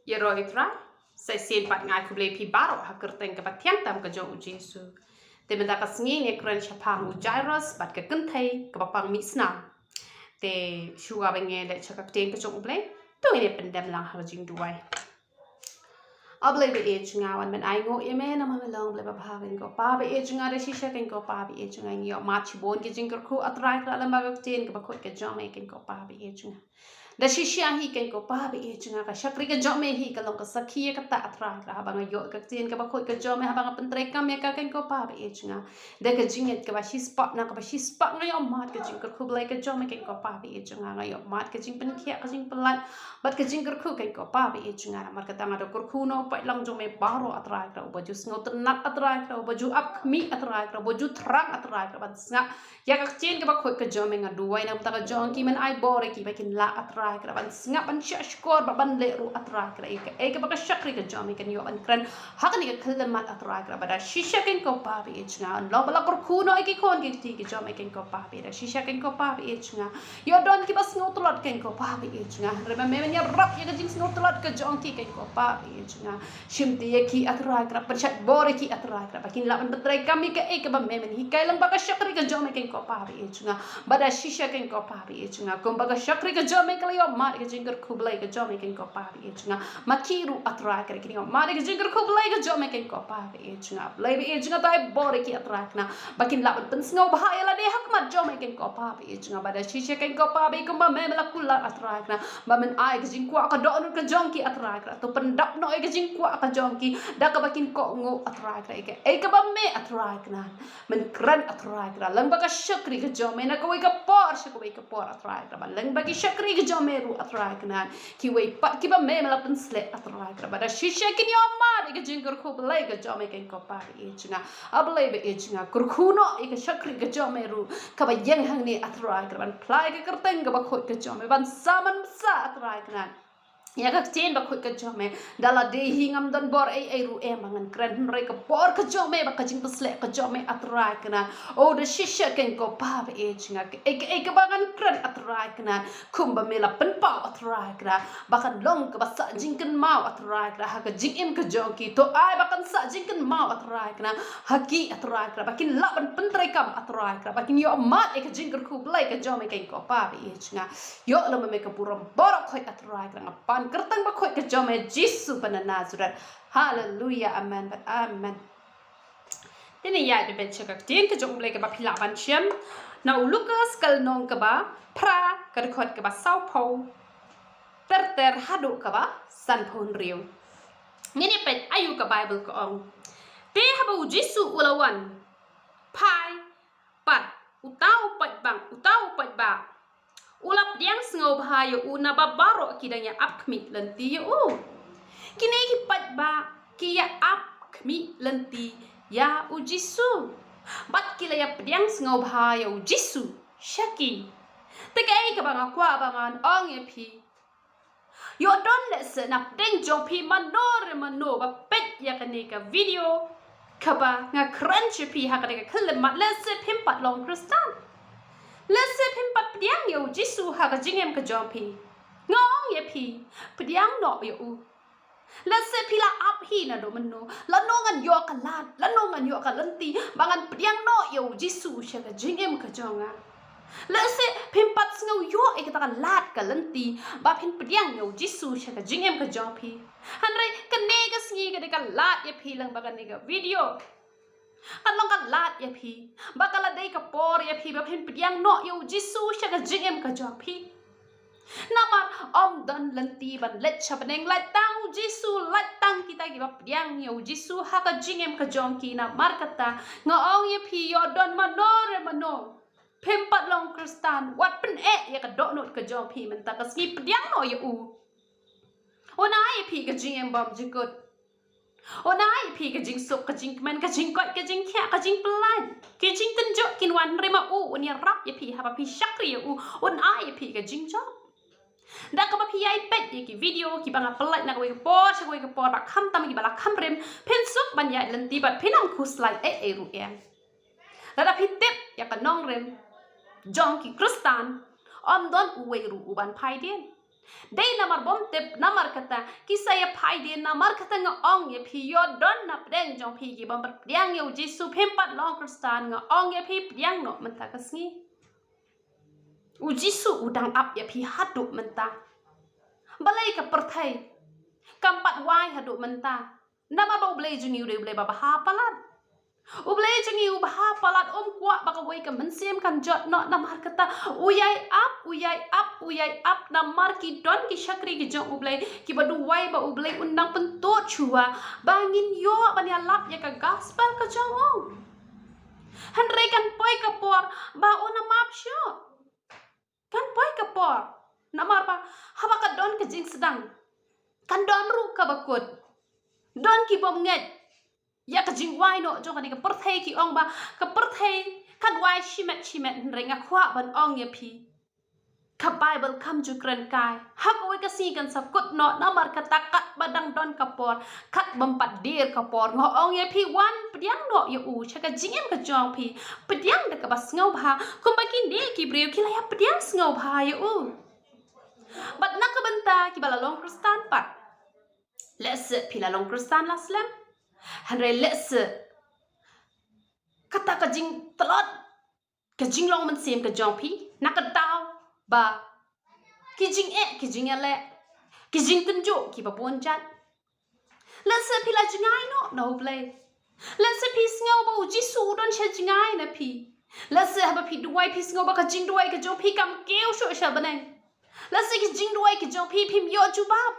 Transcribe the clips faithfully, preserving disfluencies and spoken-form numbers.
Ïaroh ïa u Trai, sa shisien pat nga ai khublei ïa phi baroh ha ka kyrteng kaba thiang tam ka jong u Jisu. Te mynta ka sngi ngi kren shaphang u Jairus bad ka kynthei kaba pang mih snam. Te shuwa ba ngi leit sha ka ktien ka jong u Blei, to ngin ïa pyndem lang ha ka jingduwai. A Blei ba ïeit jong nga, wan ban ai nguh ïa me namar me long Blei babha kein ko Pa ba ïeit jong nga, da shisha kein ko Pa ba ïeit jong nga ngi ïoh mad shibun ki jingkyrkhu A Trai Kynrad lyngba ka ktien kaba khuid ka jong me kein ko Pa ba ïeit jong nga. Da shisha hi kein ko Pa ba ïeit jong nga, ka shakri ka jong me hi ka long ka sakhi ïa kata A Trai Kynrad, haba nga ïoh ka ktien kaba khuid ka jong me, haba nga pyntreikam ïa ka kein ko Pa ba ïeit jong nga. Da ka jingngeit kaba shispah na kaba shispah nga ïoh mad ka jingkyrkhu Blei ka jong me kein ko Pa ba ïeit jong nga, nga ïoh mad ka jingpynkhiah ka jingpyllait bad ka jingkyrkhu kein ko Pa ba ïeit jong nga. Namar kata nga da kyrkhu na u paidlang jong me baroh A Trai Kynrad, uba ju sngewtynnat A Trai Kynrad, uba ju ap khmih A Trai Kynrad, uba ju thrang A Trai Kynrad ban sngap ïa ka ktien kaba khuid ka jong me, nga duwai na ka bynta ka jong ki, men ai bor ïa ki ba kin lah A Trai Kynrad ban sngap, ban shahshkor bad ban leh ruh A Trai Kynrad ïa kaei kaba ka shakri ka jong me kan ïoh ban kren ha kane ka khyllipmat A Trai Kynrad. Bad da shisha kein ko Pa ba ïeit jong nga, ynda ba la kyrkhu noh ïa ki khun ki kti ki jong me kein ko Pa ba ïeit, da shisha kein ko Pa ba ïeit jong nga, ïoh don kiba sngewtlot kein ko Pa ba ïeit jong nga, hynrei ba me men ïarap ïa ka jingsngewtlot ka jong ki kein ko Pa ba ïeit jong nga. Shimti ïa ki A Trai Kynrad, pynshait bor ïa ki A Trai Kynrad, ba kin lah ban pyntreikam ïa kaei kaba me men hikai lyngba ka shakri ka jong me kein ko Pa ba ïeit jong nga. Bad da shisha kein ko Pa ba ïeit jong nga, kumba ka shakri ka jong me ka la ïoh mad ïa ka jingkyrkhu Blei ka jong me kein ko Pa ba ïeit jong nga, ma ki ruh A Trai Kynrad kin ïoh mad ïa ka jingkyrkhu Blei ka jong me kein ko Pa ba ïeit jong nga. Blei ba ïeit jong nga, to ai bor ïa ki A Trai Kynrad, ba kin lah ban pynsngewbha ïa lade ha khmat jong me kein ko Pa ba ïeit jong nga. Bad da shisha kein ko Pa ba ïeit, kumba me men la kular A Trai Kynrad, ba men ai ka jingkwah ka dohnud ka jong ki A Trai Kynrad, to pyndap noh ïa ka jingkwah ka jong ki da kaba kin kohnguh A Trai Kynrad ïa kaei kaba me A Trai Kynrad men kren A Trai Kynrad, lyngba ka shakri ka jong me na kawei ka por sha kawei ka por A Trai Kynrad, bad lyngba ki shakri ki jong me ruh A Trai Kynrad, kiwei pat kiba me men la pynsleh A Trai Kynrad, bad da shisha kin ïoh mad ïa ka jingkyrkhu Blei ka jong me kein ko Pa ba ïeit jong nga. A Blei ba ïeit jong nga, kyrkhu noh ïa ka shakri ka jong me ruh kaba ïeng hangne A Trai Kynrad, ban phla ïa ka kyrteng kaba khuid ka jong me, ban sam ban bsa A Trai Kynrad ïa ka ktien ba khuid ka jong me. Da lade hi ngam don bor ei ei ruh em ba ngan kren, hynrei ka bor ka jong me bad ka jingpynsleh ka jong me A Trai Kynrad. O da shisha kein ko Pa ba ïeit jong nga, kaei kaei kaba ngan kren A Trai Kynrad, kumba me la pynpaw A Trai Kynrad, ba kan long kaba sah jingkynmaw A Trai Kynrad ha ka jingim ka jong ki, to ai ba kan sah jingkynmaw A Trai Kynrad ha ki A Trai Kynrad, ba kin lah ban pyntreikam A Trai Kynrad, ba kin ïoh mad ïa ka jingkyrkhu Blei ka jong me kein ko Pa ba ïeit jong nga. Ïoh lem ma me ka burom baroh khoit A Trai Kynrad, nga pan kyrteng ba khoit ka jong me Jisu ba na Nasareth. Haleluya, amen bad amen. Te ngin ïaid beit sha ka ktien ka jong U Blei kaba phi lah ban shem na u Lukas ka lynnong kaba phra, ka dkhot kaba sawphew ter ter haduh kaba sanphew hynriew. Ngin ïa peit aïu ka Baibl ka ong. Te haba u Jisu u la wan phai pat uta u paidbah, uta u paidbah u la pdiang sngewbha ïa u naba baroh ki dang ïa ap khmih lynti ïa u. Kine ki paidbah ki ïa ap khmih lynti ïa u Jisu bad ki la ïa pdiang sngewbha ïa u Jisu sha ki. Te kaei kaba nga kwah ba ngan ong ïa phi, ïoh don lehse na pdeng jong phi mano re mano ba peit ïa kane ka video kaba nga kren sha phi ha kane ka khyllipmat, lehse phim pat long Khristan, lehse phim pat pdiang ïa u Jisu ha ka jingim ka jong phi. Nga ong ïa phi, pdiang noh ïa u. Lehse phi la ap hi naduh mynno, lano ngan ïoh ka lad, lano ngan ïoh ka lynti ba ngan pdiang noh ïa u Jisu sha ka jingim ka jong nga. Lehse phim pat sngew ïoh ïa kata ka lad ka lynti ba phin pdiang ïa u Jisu sha ka jingim ka jong phi. Hynrei kane ka sngi ka dei ka lad ïa phi lang ba kane ka video kan long ka lad ïa phi, ba ka la dei ka por ïa phi ba phin pdiang noh ïa u Jisu sha ka jingim ka jong phi. Namar ym don lynti ban leit sha bneng, lait tang u Jisu, lait tang kita kiba pdiang ïa u Jisu ha ka jingim ka jong ki. Namar kata nga ong ïa phi, ïoh don mano re mano phim pat long Khristan, wat pyneh ïa ka dohnud ka jong phi mynta ka sngi, pdiang noh ïa u. Un ai ïa phi ka jingim bymjukut. Un ai ïa phi ka jingsuk, ka jingkmen, ka jingkoit, ka jingkhiah, ka jingpyllait. Ki jingtynjuh kin wan, hynrei ma u un ïarap ïa phi haba phi shakri ïa u. Un ai ïa phi ka jingjop. Da kaba phi ïai peit ïa ki video kiba nga pynlait na kawei ka por sha kawei ka por, ba khamtam kiba la kham rim, phin suk ban ïaid lynti bad phin ym khuslai ei ei ruh em. Lada phi tip ïa ka nongrim jong ki Khristan, ym don uwei ruh uban phai dien. Dei namar bym tip, namar kata ki sa ïa phai dien. Namar kata nga ong ïa phi, ïoh don na pdeng jong phi ki bym pat pdiang ïa u Jisu, phim pat long Khristan. Nga ong ïa phi, pdiang noh mynta ka sngi. U Jisu u dang ap ïa phi haduh mynta. Balei ka pyrthei kam pat wai haduh mynta? Namar ba U Blei jong ngi u dei U Blei ba bha palat. U Blei jong ngi u bha palat, um kwah ba kawei ka mynsiem kan jot noh. Namar kata u ïai ap, u ïai ap, u ïai ap. Namar ki don ki shakri ki jong U Blei kiba duwai ba U Blei un nang pyntud shuwa ba ngin ïoh ban ïalap ïa ka gospel ka jong u. Hynrei kan poi ka por ba un ym ap shuh. Kan poi ka por. Namar ba haba ka don ka jingsdang, kan don ruh kaba kut. Don ki bym ngeit ïa ka jingwai noh jong kane ka pyrthei. Ki ong ba ka pyrthei kan wai shimet shimet, hynrei nga kwah ban ong ïa phi, ka Baibl kam ju kren kai. Ha kawei ka sngi kan sa kut noh. Namar kata katba dang don ka por, kat bym pat dier ka por, nga ong ïa phi, wan pdiang noh ïa u sha ka jingim ka jong phi. Pdiang da kaba sngewbha, kumba kine ki briew ki la ïa pdiang sngewbha ïa u. Bad na ka bynta kiba la long Khristan pat, lehse phi la long Khristan la slem, hynrei lehse kata ka jingtlot ka jinglong mynsiem ka jong phi na ka daw ba ki jingeh, ki jingïaleh, ki jingtynjuh kiba bun jait. Lehse phi la jngai noh na U Blei. Lehse phi sngew ba U Jisu u don sha jngai na phi. Lehse haba phi duwai phi sngew ba ka jingduwai ka jong phi kam kiew shuh sha bneng. Lehse ki jingduwai ki jong phi phim ïoh jubab.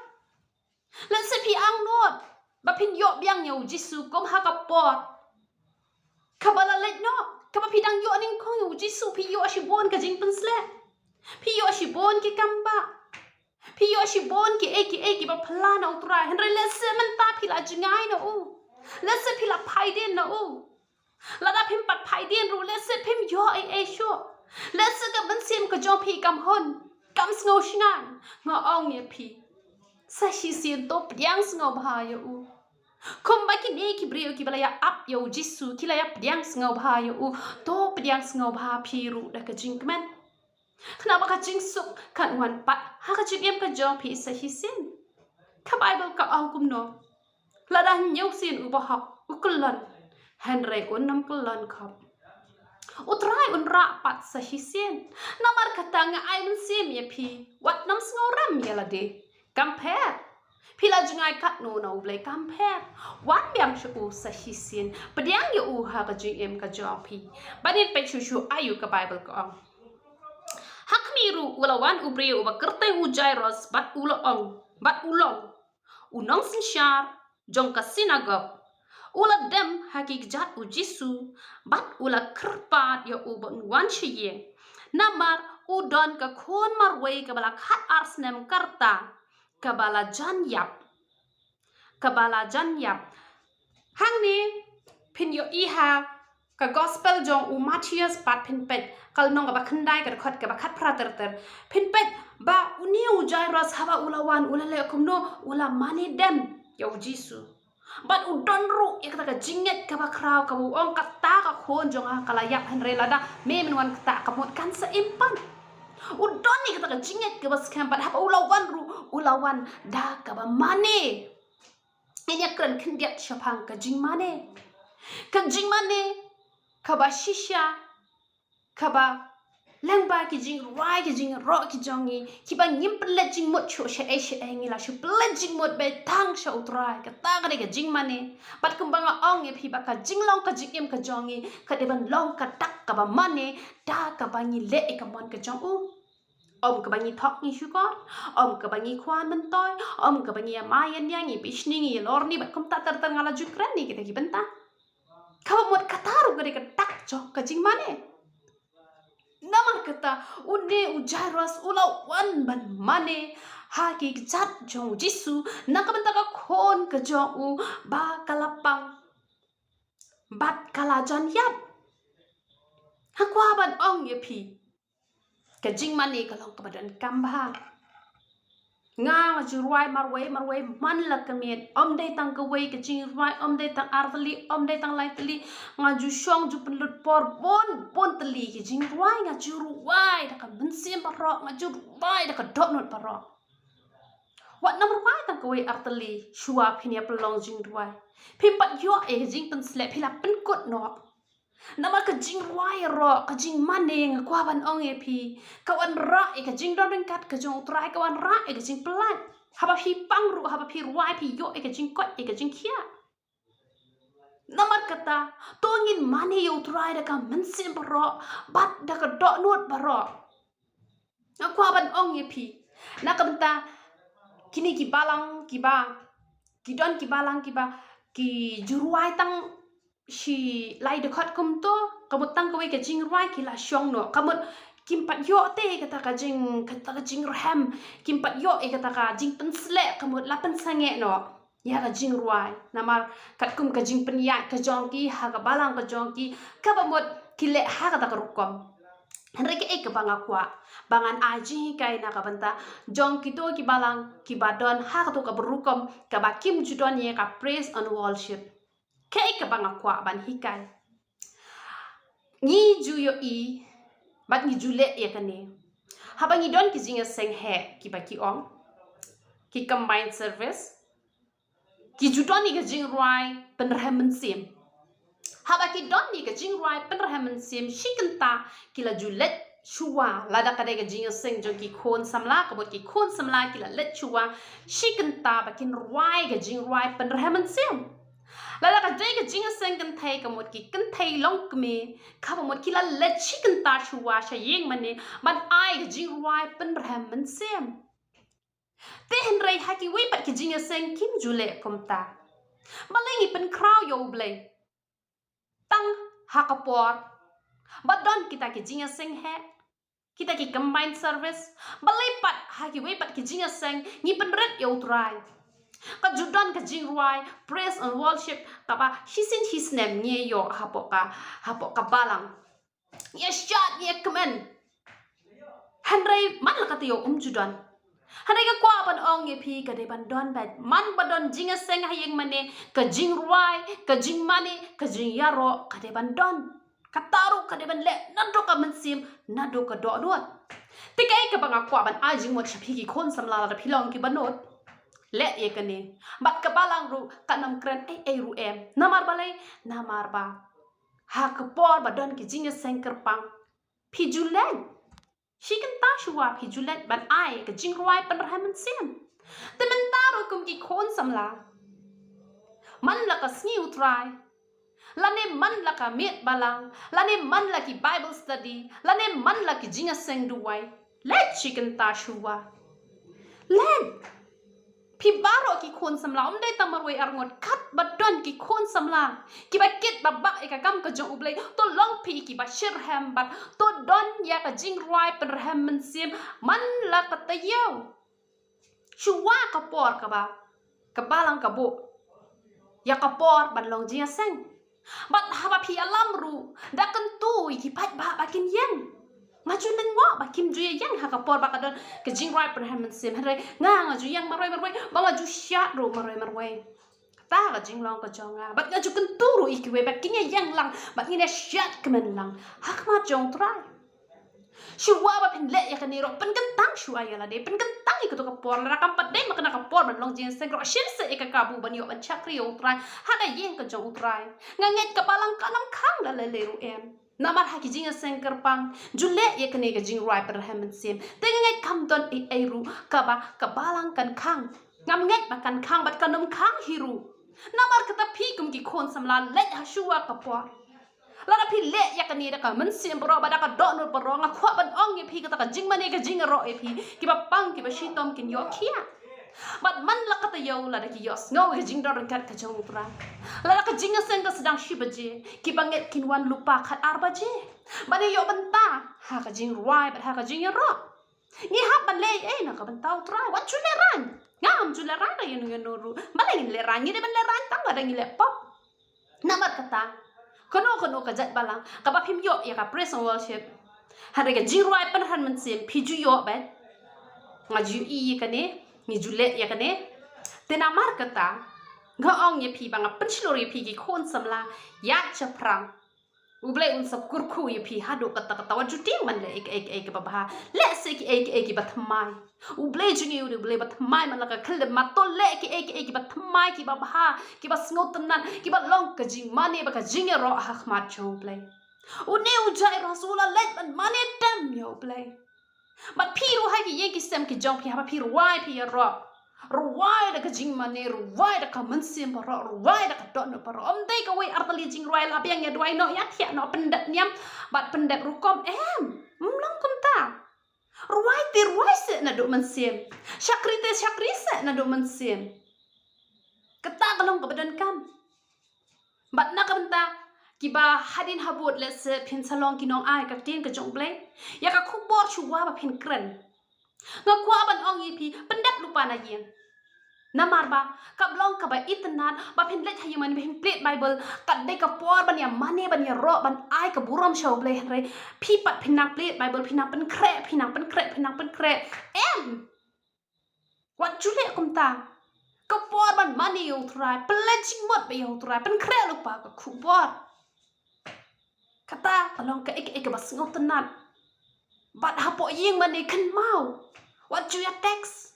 Lehse phi angnud ba phin ïoh biang ïa U Jisu kum ha ka por kaba la leit noh, kaba phi dang ïoh nyngkong ïa U Jisu. Phi ïoh shibun ka jingpynsleh, phi ïoh shibun ki kambah, phi ïoh shibun kiei kiei kiba phylla na U Trai. Hynrei lehse mynta phi la jngai na u. Lehse phi la phaidien na u. Lada phim pat phaidien ruh, lehse phim ïoh ei ei shuh. Lehse ka mynsiem ka jong phi kam hun, kam sngew shngaiñ. Nga ong ïa phi, sa shisien to pdiang sngewbha ïa u. Kumba kine ki briew kiba la ïa ap ïa U Jisu ki la ïa pdiang sngewbha ïa u, to pdiang sngewbha phi ruh da ka jingkmen. Khnang ba ka jingsuk kan wan pat ha ka jingim ka jong phi sa shisien. Ka Baibl ka ong kumno? Lada hynñiew sien u bahok u kyllon, hynrei un ym kyllon khop, U Trai un rah pat sa shisien. Namar kata nga ai mynsiem ïa phi, wat nym sngewrem ïa lade. Kam pher. Phi la jngai katno na U Blei, kam pher. Wan biang sha u sa shisien. Pdiang ïa u ha ka jingim ka jong phi. Ban ïa peit shuh shuh aïu ka Baibl ka ong. Ha khmih ruh u la wan u briew uba kyrteng u Jairus bad u la ong, bad u long u nongsynshar jong ka synagog. U la dem ha ki kjat U Jisu bad u la kyrpad ïa u ba un wan sha ïing. Namar u don ka khun marwei kaba la khat ar snem ka rta, kaba la jan ïap. Kaba la jan ïap. Hangne phin ïohi ha ka gospel jong u Mathaios pat, phin peit ka lynnong kaba khyndai, ka dkhot kaba khatphra ter ter. Phin peit ba une u Jairus haba u la wan, u la leh kumno? U la mane dem ïa U Jisu. Bad u don ruh ïa kata ka jingngeit kaba khraw, kaba u ong, kata ka khun jong nga ka la ïap, hynrei lada me men wan kata ka mut kan sa im pat. U don ïa kata ka jingngeit kaba skhem, bad haba u la wan ruh u la wan da kaba mane. Ngin ïa kren khyndiat shaphang ka jingmane. Ka jingmane kaba shisha, kaba lyngba ki jingrwai, ki jingïaroh ki jong ngi, kiba ngim pynleit jingmut shuh shaei shaei, ngi la shu pynleit jingmut beit tang sha U Trai. Kata ka dei ka jingmane. Bad kumba nga ong ïa phi ba ka jinglong ka jingim ka jong ngi ka dei ban long ka dak kaba mane da kaba ngi leh ïa ka mon ka jong u. Ym kaba ngi thok ngi shukor, ym kaba ngi khwan myntoi, ym kaba ngi ïamai ïania, ngi bishni, ngi ïalorni bad kumta ter ter, nga la ju kren ïa kita ki bynta. Kaba mut kata ruh ka dei ka dak jong ka jingmane. Namar kata une u Jairus u la wan ban mane ha ki kjat jong U Jisu na ka bynta ka khun ka jong u ba ka la pang bad ka la jan ïap. Nga kwah ban ong ïa phi, ka jingmane ka long kaba donkam bha. Nga, nga ju rwai marwei marwei man la ka miet. Ym dei tang kawei ka jingrwai, ym dei tang ar tylli, ym dei tang lai tylli. Nga ju shong ju pynlut por bun bun tylli ki jingrwai. Nga ju rwai da ka mynsiem baroh, nga ju rwai da ka dohnud baroh. Wat nym rwai tang kawei artylli shuwa phin ïa pynlong jingduwai. Phim pat ïoh ïa ka jingpynsleh, phi la pynkut noh. Namar ka jingrwai ïaroh, ka jingmane, nga kwah ban ong ïa phi, ka wanrah ïa ka jingdon ryngkat ka jong U Trai, ka wanrah ïa ka jingpyllait. Haba phi pang ruh, haba phi rwai, phi ïoh ïa ka jingkoit, ïa ka jingkhiah. Namar kata, to ngin mane ïa U Trai da ka mynsiem baroh, bad da ka dohnud baroh. Nga kwah ban ong ïa phi, na ka bynta kine ki balang kiba, ki don ki balang kiba ki ju rwai tang shi lai dkhot kumto, ka mut tang kawei ka jingrwai ki la shong noh. Ka mut kim pat ïoh te kata ka jing, kata ka jingrhem, kim pat ïoh ïa kata ka jingpynsleh, ka mut la pynsangeh noh ïa ka jingrwai. Namar katkum ka jingpynïaid ka jong ki ha ka balang ka jong ki, kaba mut ki leh ha kata ka rukom. Hynrei kaei kaba nga kwah ba ngan ai jinghikai na ka bynta jong kito ki balang kiba don ha kato ka rukom kaba kim ju don ïa ka praise and worship. Kaei kaba nga kwah ban hikai. Ngi ju ïohi bad ngi ju leh ïa kane. Haba ngi don ki jingïaseng heh kiba ki ong, ki combined service, ki ju don ïa ka jingrwai pynrhem mynsiem. Haba ki don ïa ka jingrwai pynrhem mynsiem, shi kynta ki la ju leit shuwa, lada ka dei ka jingïaseng jong ki khun samla, ka mut ki khun samla ki la leit shuwa, shi kynta ba kin rwai ka jingrwai pynrhem mynsiem. Lada ka dei ka jingïaseng kynthei, ka mut ki kynthei longkmie, kaba mut ki la leit shi kynta shuwa sha ïing mane ban ai ka jingrwai pynrhem mynsiem. Te hynrei ha kiwei pat ki jingïaseng kim ju leh kumta. Balei ngi pynkhraw ïa U Blei tang ha ka por ba don kita ki jingïaseng heh, kita ki combined service? Balei pat ha kiwei pat ki jingïaseng ngi pynrit ïa U Trai? Ka ju don ka jingrwai praise and worship kaba shisien shisnem ngi ïoh hapoh ka, hapoh ka balang. Ngi ïa shad, ngi ïa kmen. Hynrei man la ka taïew um ju don. Hynrei nga kwah ban ong ïa phi, ka dei ban don bad man ba don jingïaseng ha ïing mane, ka jingrwai, ka jingmane, ka jingïaroh, ka dei ban don. Kata ruh ka dei ban leh naduh ka mynsiem, naduh ka dohnud. Te kaei kaba nga kwah ban ai jingmut sha phi ki khun samla, lada phi long kiba nud, leh ïa kane. Bad ka balang ruh kan ym kren ei ei ruh em. Namar balei? Namar ba ha ka por ba don ki jingïaseng kyrpang, phi ju leit. Shi kynta shuwa phi ju leit ban ai ka jingrwai pynrhem mynsiem. Te mynta ruh kum ki khun samla, man la ka sngi U Trai, lane man la ka miet balang, lane man la ki Bible study, lane man la ki jingïaseng duwai, leit shi kynta shuwa. Leit. Phi baroh ki khun samla, ym dei tang marwei arngut, katba don ki khun samla kiba kit ba bak ïa ka kam ka jong U Blei, to long phi kiba shitrhem bad to don ïa ka jingrwai pynrhem mynsiem man la ka taïew. Shuwa ka por kaba ka balang ka buh ïa ka por ban long jingïaseng. Bad haba phi ïalam ruh, da kyntu ïa ki paidbah ba kin ïeng. Nga ju lyngngoh ba kim ju ïeng ha ka por ba ka don ka jingrwai pynrhem mynsiem. Hynrei nga, nga ju ïeng marwei marwei, ba nga ju shad ruh marwei marwei. Kata ka jinglong ka jong nga. Bad nga ju kyntu ruh ïa kiwei ba kin ïeng lang, ba ngin ïa shad kmen lang ha khmat jong U Trai. Shuwa ba phin leh ïa kane ruh, pynkyntang shuwa ïa lade, pynkyntang ïa kato ka por, lada kam pat dei ma kane ka por ban long jingïaseng ruh, shim seh ïa ka kabu ban ïoh ban shakri ïa U Trai ha ka ïing ka jong U Trai. Nga ngeit ka balang kan ym khang da lei lei ruh em. Namar ha ki jingïaseng kyrpang ju leh ïa kane ka jingrwai pynrhem mynsiem. Te nga ngeit kam don ei ei ruh kaba ka balang kan khang. Ngam ngeit ba kan khang bad kan ym khang hi ruh. Namar kata phi kum ki khun samla, leit ha shuwa ka por. Lada phi leh ïa kane da ka mynsiem baroh bad da ka dohnud baroh, nga kwah ban ong ïa phi, kata ka jingmane ka jingïaroh ïa phi, kiba pang kiba shitom kin ïoh khiah. Bad man la ka taïew lada ki ïohsngew ïa ka jingdon ryngkat ka jong U Trai, lada ka jingïaseng ka sdang shi baje, kiba ngeit kin wan lypa khatar baje ban ïoh bynta ha ka jingrwai bad ha ka jingïaroh. Ngi hap ban leh ei ei na ka bynta U Trai. Wat ju lehraiñ. Ngam ju lehraiñ da ïano ïano ruh. Balei ngin lehraiñ? Ngi dei ban lehraiñ tang lada ngi leh pop. Namar kata, kano kano ka jait balang kaba phim ïoh ïa ka praise and worship, hynrei ka jingrwai pynrhem mynsiem phi ju ïoh bad nga ju ïohi ïa kane, ngi ju leh ïa kane. Te namar kata nga ong ïa phi ba nga pynshlur ïa phi ki khun samla, ïaid shaphrang. U Blei un sa kyrkhu ïa phi haduh katta katta. Wat ju tieng ban leh ei ei ei kiba bha. Leh seh ki ei ei kiba thymmai. U Blei jong ngi u dei u Blei ba thymmai man la ka khyllipmat. To leh ki ei ei kiba thymmai, kiba bha, kiba sngewtynnat, kiba long ka jingmane bad ka jingïaroh ha khmat jong u Blei. Une u Jairus u la leit ban mane tem ïa u Blei. Bad phi ruh ha ki ïing ki sem ki jong phi, haba phi rwai phi ïaroh, rwai da ka jingmane, rwai da ka mynsiem baroh, rwai da ka dohnud baroh. Ym dei kawei artylli jingrwai, la biang ïa duwai noh, ïa thiah noh, pyndep niam bad pyndep rukom, em. Ym long kumta. Rwai te rwai seh naduh mynsiem. Shakri te shakri seh naduh mynsiem. Kata ka long kaba donkam. Bad na ka bynta kiba hadien habud, lehse phin sa long ki nong-ai ka ktien ka jong u Blei, ïa ka khubor shuwa ba phin kren, nga kwah ban ong ïa phi, pyndep lypa na ïing. Namar ba kaba long kaba itynnad ba phin leit ha ïing mane, ba phin plie Baibl, ka dei ka por ban ïa mane, ban ïaroh, ban ai ka burom sha u Blei, hynrei phi pat phin nang plie Baibl, phin nang pynkhreh, phin nang pynkhreh, phin nang pynkhreh. Em. Wat ju leh kumta. Ka por ban mane ïa u Trai, pynleit jingmut bad ïa u Trai, pynkhreh lypa ka khubor. Kata ka long kaei kaei kaba sngewtynnat. Bad hapoh ïing mane kynmaw, wat ju ïa text.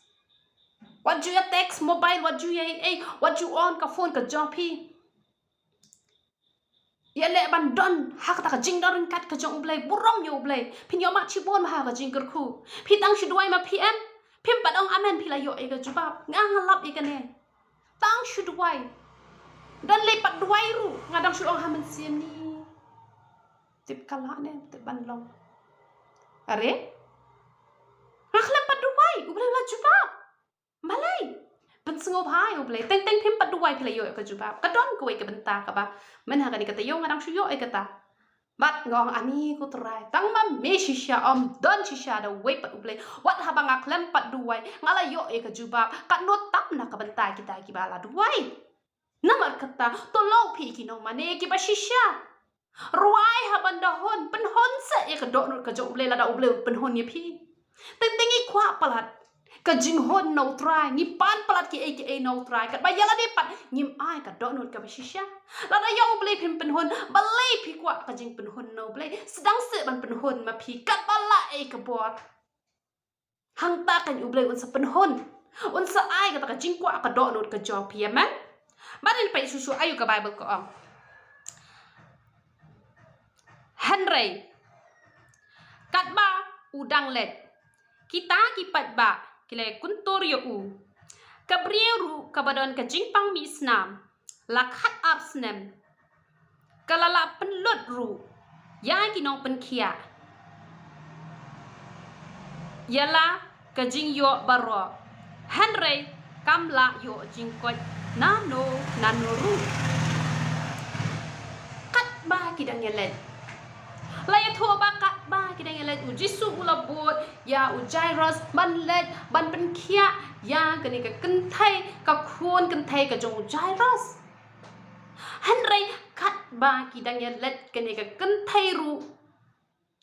Wat ju ïa text mobile, wat ju ïa ei ei, wat ju on ka phone ka jong phi. Ïaleh ban don ha kata ka jingdon ryngkat ka jong u Blei, burom ïa u Blei. Phin ïoh mad shibun ha ka jingkyrkhu. Phi tang shu duwai ma phi em. Phim pat ong amen, phi la ïoh ïa ka jubab. Nga nga lap ïa kane. Tang shu duwai. Don lei pat duwai ruh, nga dang shu ong ha mynsiem ni, tip ka lah ne, tip ban long. Are? Nga khlem pat duwai, u Blei u la jubab. Balei? Pynsngewbha ïa u Blei. Teng teng phim pat duwai phi la ïoh ïa ka jubab. Ka don kawei ka bynta kaba, mynha kane ka taïew nga dang shu ïoh ïa kata. Bad nga ong, ani ko Trai, tang ma me shisha, ym don shisha da uwei pat u Blei. Wat haba nga khlem pat duwai, nga la ïoh ïa ka jubab. Katno tam na ka bynta kita kiba la duwai. Namar kata, to long phi ki nongmane kiba shisha. Rwai ha ban da hun, pynhun seh ïa ka dohnud ka jong u Blei lada u Blei u pynhun ïa phi. Teng teng ngi kwah palat ka jinghun na u Trai, ngi pan palat kiei kiei na u Trai, katba ïa lade pat ngim ai ka dohnud kaba shisha. Lada ïa u Blei phim pynhun, balei phi kwah ka jingpynhun na u Blei? Sdang seh ban pynhun ma phi katba lah ei ka bor. Hangta kan u Blei un sa pynhun, un sa ai kata ka jingkwah ka dohnud ka jong phi, amen. Bad ngin peit shuh shuh aïu ka Baibl ka ong. Hynrei katba u dang leit, kita ki paidbah ki la kyntur ïa u. Ka briew ruh kaba don ka jingpang mih snam la khat ar snem, ka la lah pynlut ruh ïa ki nongpynkhiah ïa la ka jingïoh baroh, hynrei kam lah ïoh jingkoit nano nano ruh. Katba ki dang ïaleit, la ïathuh ba katba ki dang ïaleit, u Jisu u la bud ïa u Jairus ban leit ban pynkhiah ïa kane ka kynthei, ka khun kynthei ka jong u Jairus. Hynrei katba ki dang ïaleit, kane ka kynthei ruh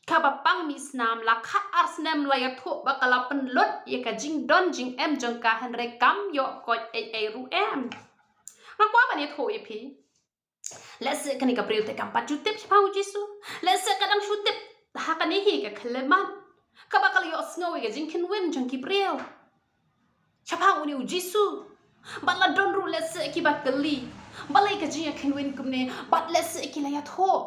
kaba pang mih snam la khat ar snem, la ïathuh ba ka la pynlut ïa ka jingdon jingem jong ka, hynrei kam ïoh koit ei ei ruh em. Nga kwah ban ïathuh ïa phi, lehse kane ka briew te kam pat ju tip shaphang u Jisu. Lehse ka dang shu tip ha kane hi ka khyllipmat kaba ka la ïohsngew ïa ka jingkhynwin jong ki briew shaphang une u Jisu. Bad la don ruh lehse kiba kylli, balei ka jingïakhynwin kumne? Bad lehse ki la ïathuh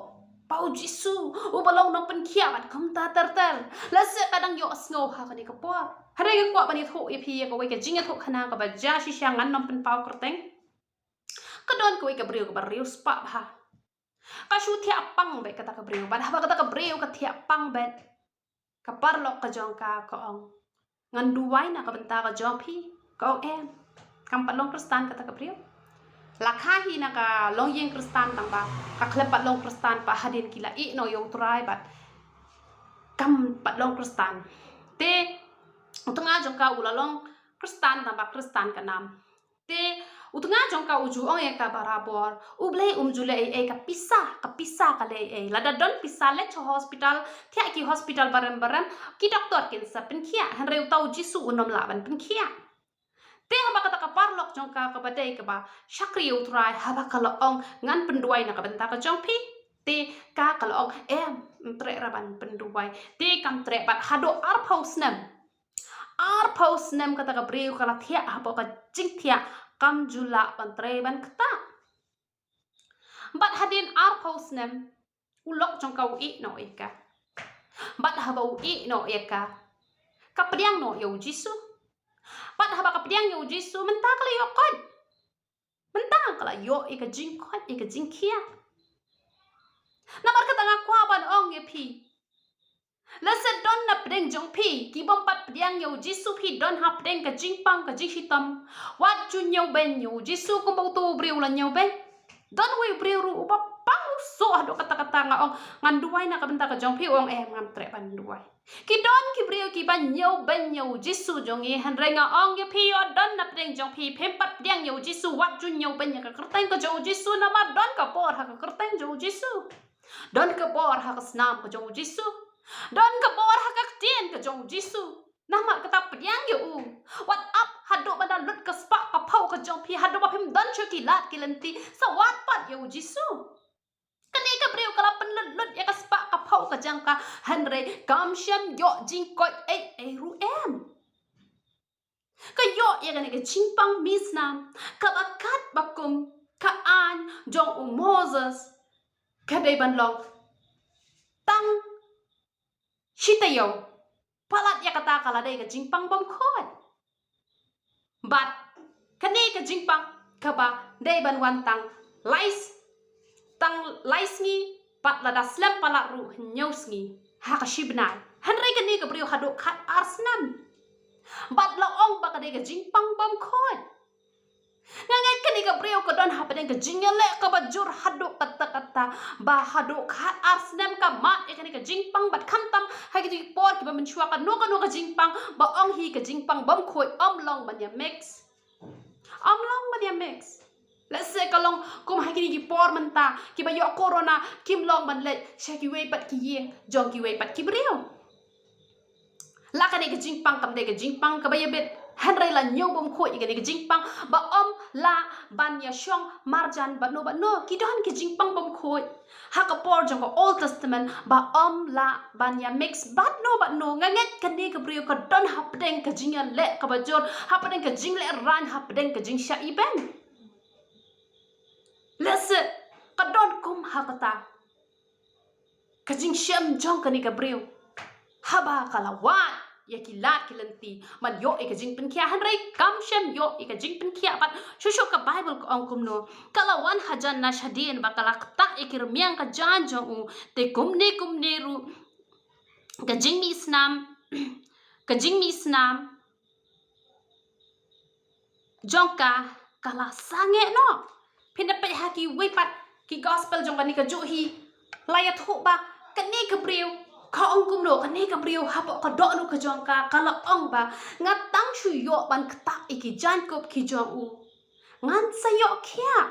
ba u Jisu uba long nongpynkhiah bad kumta ter ter. Lehse ka dang ïohsngew ha kane ka por. Hynrei nga kwah ban ïathuh ïa phi ïa kawei ka jingïathuhkhana kaba jia shisha, ngan nym pynpaw kyrteng. Ka don kawei ka briew kaba riewspah bha. Ka shu thiah pang beit kata ka briew. Bad haba kata ka briew ka thiah pang beit, ka paralok ka jong ka ka ong, ngan duwai na ka bynta ka jong phi. Ka ong, em. Kam pat long Khristan kata ka briew. La kha hi na ka longïing Khristan, tang ba ka khlem pat long Khristan pat hadien ki la ïeh noh ïa u Trai bad kam pat long Khristan. Te u tnga jong ka u la long Khristan, tang ba Khristan ka nam. Te u tnga jong ka u ju ong ïa ka barabor, U Blei um ju leh ei ei, ka pisa, ka pisa ka leh ei ei. Lada don pisa, leit sha hospital, thiah ki hospital barem barem, ki doktor kin sa pynkhiah, hynrei uta u Jisu un nym lah ban pynkhiah. Te haba kata ka paralok jong ka kaba dei kaba shakri ïa u Trai, haba ka la ong, ngan pynduwai na ka bynta ka jong phi, Te ka ka la ong, em, ym treh ruh ban pynduwai. Te kam treh bad haduh arphew snem. Arphew snem kata ka briew ka la thiah hapoh ka jingthiah, kam ju lah ban trei ban ktah. Bad hadien arphew snem, u lok jong ka u ïeh noh ïa ka. Bad haba u ïeh noh ïa ka, ka pdiang noh ïa u Jisu. Bad haba ka pdiang ïa u Jisu, mynta ka la ïoh koit. Mynta ka la ïoh ïa ka jingkoit, ïa ka jingkhiah. Namar kata nga kwah ban ong ïa phi, lehse don na pdeng jong phi ki bym pat pdiang ïa u Jisu, phi don ha pdeng ka jingpang ka jingshitom. Wat ju ñiewbeiñ ïa u Jisu kumba uto u briew u la ñiewbeiñ. Don uwei u briew ruh uba pang u soh haduh katta katta, nga ong, ngan duwai na ka bynta ka jong phi, u ong, em, ngam treh ban duwai. Ki don ki briew kiba ñiewbeiñ ïa u Jisu jong ngi, hynrei nga ong ïa phi, ïoh don na pdeng jong phi, phim pat pdiang ïa u Jisu, wat ju ñiewbeiñ ïa ka kyrteng ka jong u Jisu, namar don ka bor ha ka kyrteng jong u Jisu. Don ka bor ha ka snam ka jong u Jisu. Don ka bor ha ka ktien ka jong u Jisu. Namar kata pdiang ïa u. Wat ap haduh ban da lut ka spah ka phew ka jong phi, haduh ba phim don shuh ki lad ki lynti, sa wad pat ïa u Jisu. Kane ka briew ka la pynlut lut ïa ka spah ka phew ka jong ka, hynrei kam shym ïoh jingkoit ei ei ruh em. Ka ïoh ïa kane ka jingpang misnam kaba katba kum ka aiñ jong u Moses ka dei ban long tang shi taïew. Palat ïa kata ka la dei ka jingpang bymkhuid. Bad kane ka jingpang kaba dei ban wan tang lai s-, tang lai sngi, bad lada slem palat ruh hynñiew sngi ha ka shi bnai. Hynrei kane ka briew haduh khat ar snem bad la ong ba ka dei ka jingpang bymkhuid. Nga ngeit kane ka briew ka don hapdeng ka jingïaleh kaba jur haduh katta katta, ba haduh khat ar snem ka mad ïa kane ka jingpang, bad khamtam ha kito ki por kiba mynshuwa kano kano ka jingpang ba ong hi ka jingpang bymkhuid, ym long ban ïa mix. Ym long ban ïa mix. Lehse ka long kum ha kine ki por mynta kiba ïoh corona, kim long ban leit sha kiwei pat ki ïing jong kiwei pat ki briew. La kane ka jingpang kam dei ka jingpang kaba ïabit, hynrei la ñiew bymkhuid ïa kane ka jingpang ba ym lah ban ïa shong marjan bad no bad no. Ki don ki jingpang bymkhuid ha ka por jong ka Old Testament ba ym lah ban ïa mix bad no bad no. Nga ngeit kane ka briew ka don hapdeng ka jingïaleh kaba jur, hapdeng ka jinglehraiñ, hapdeng ka jingshah ibeiñ. Lehse ka don kum ha kata ka jingshem jong kane ka briew haba ka la wad ïa ki lad ki lynti ban ïoh ïa ka jingpynkhiah, hynrei kam shym ïoh ïa ka jingpynkhiah. Bad shuh shuh ka Baibl ka ong kumno, ka la wan hajan na shadien ba ka la ktah ïa ki rmiang ka jaiñ jong u. Te kumne kumne ruh ka jingmih snam, ka jingmih snam jong ka ka la sangeh noh. Phin da peit ha kiwei pat ki gospel jong kane ka juh hi, la ïathuh ba kane ka briew ka ong kumno, kane ka briew hapoh ka dohnud ka jong ka ka la ong ba, nga tang shu ïoh ban ktah ïa ki jaiñkup ki jong u, ngan sa ïoh khiah.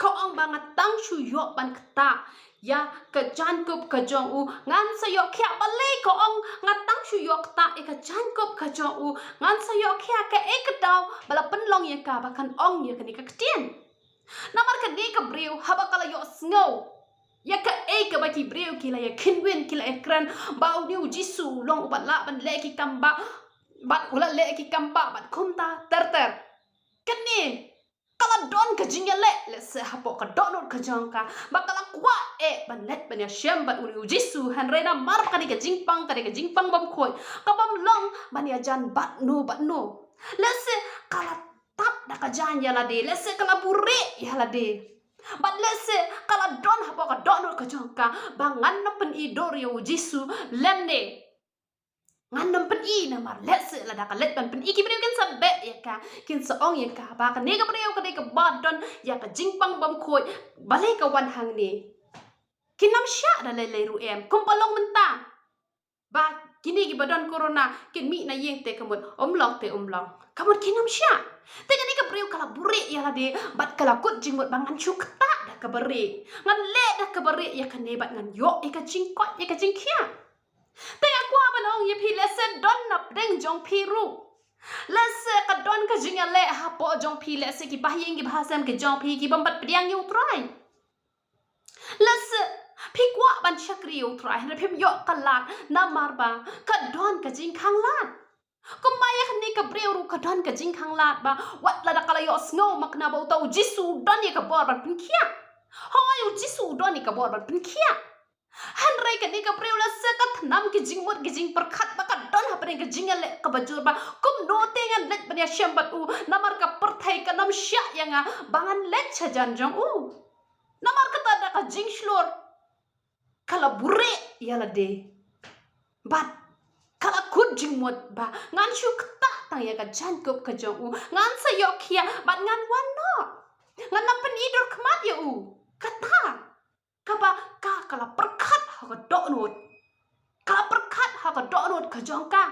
Ka ong ba nga tang shu ïoh ban ktah ïa ka jaiñkup ka jong u, ngan sa ïoh khiah. Balei ka ong nga tang shu ïoh ktah ïa ka jaiñkup ka jong u, ngan sa ïoh khiah? Kaei ka daw ba la pynlong ïa ka ba kan ong ïa kane ka ktien? Namar kane ka briew haba ka la ïohsngew ïa kaei kaba ki briew ki la ïa kynwin, ki la ïa kren ba une u Jisu u long uba lah ban leh ki kam ba, bad u la leh ki kam ba, bad kumta ter ter. Kane ka la don ka jingïaleh lehse hapoh ka dohnud ka jong ka ba ka la kwah eh ban leit ban ïashem bad une u Jisu, hynrei namar kane ka jingpang ka dei ka jingpang bymkhuid, ka bym long ban ïajan bad no bad no. Lehse ka la tap da ka jaiñ ïa lade, lehse ka la buhrieh ïa lade, bad lehse ka la don hapoh ka dohnud ka jong ka ba ngan nym pyni dur ïa u Jisu lymne ngan nym pyni. Namar lehse lada ka leit ban pyni, ki briew kin sa beh ïa ka, kin sa ong ïa ka ba kane ka briew ka dei kaba don ïa ka jingpang bymkhuid, balei ka wan hangne. Kin nym shah da lei lei ruh em, kumba long mynta ba kine kiba don corona kin mih na ïing te ka mut ym long te ym long, ka mut kin nym shah. Te kane ka briew ka la buhrieh ïa lade bad ka la kut jingmut ba ngan shu ktah da kaba rieh, ngan leh da kaba rieh ïa kane bad ngan ïoh ïa ka jingkoit, ïa ka jingkhiah. Te nga kwah ban ong ïa phi, lehse don na pdeng jong phi ruh, lehse ka don ka jingïaleh hapoh jong phi, lehse ki bahaïing ki bahasem ki jong phi ki bym pat pdiang ïa u Trai. Lehse phi kwah ban shakri ïa U Trai hynrei phim ïoh ka lad namar ba ka don ka jingkhanglad. Kumba ïa kane ka briew ruh ka don ka jingkhanglad ba wat lada ka la ïohsngew makna ba uta U Jisu u don ïa ka bor ban pynkhiah. Hooid, U Jisu u don ïa ka bor ban pynkhiah. Hynrei kane ka briew lehse ka thnam ki jingmut ki jingpyrkhat ba ka don hapdeng ka jingïaleh kaba jur ba kumno te ngan leit ban ïashem bad u, namar ka pyrthei kan ym shah ïa nga ba ngan leit shajan jong u. Namar kata da ka jingshlur ka la buhrieh ïa lade bad ka la kut jingmut ba ngan shu ktah tang ïa ka jaiñkup ka jong u, ngan sa ïoh khiah bad ngan wan noh, ngan ym pyni dur khmat ïa u. Kata kaba ka, ka la pyrkhat ha ka dohnud, ka la pyrkhat ha ka dohnud ka jong ka.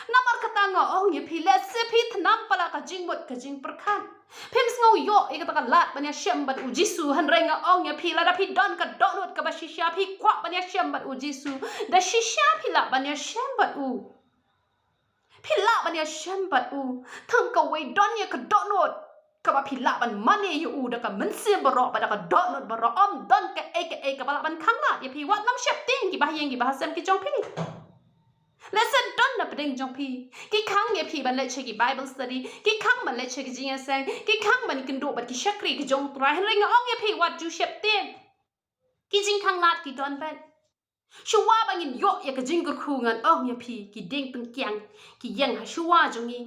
Namar kata nga ong ïa phi, lehse phi thnam palat ka jingmut ka jingpyrkhat, phim sngew ïoh ïa kata ka lad ban ïashem bad U Jisu, hynrei nga ong ïa phi, lada phi don ka dohnud kaba shisha phi kwah ban ïashem bad U Jisu, da shisha phi lah ban ïashem bad u. Phi lah ban ïashem bad u. Tang kawei, don ïa ka dohnud kaba phi lah ban mane ïa u da ka mynsiem baroh bad da ka dohnud baroh. Ym don kaei kaei kaba lah ban khanglad ïa phi. Wat nym sheptieng ki bahaïing ki bahasem ki jong phi. Lehse don na pdeng jong phi ki khang ïa phi ban leit sha ki Bible study, ki khang ban leit sha ki jingïaseng, ki khang ban ïakynduh bad ki shakri ki jong U Trai, hynrei nga ong ïa phi, wat ju sheptieng. Ki jingkhanglad ki don beit. Shuwa ba ngin ïoh ïa ka jingkyrkhu, ngan ong ïa phi, ki dieng pynkiang ki ïeng ha shuwa jong ngi.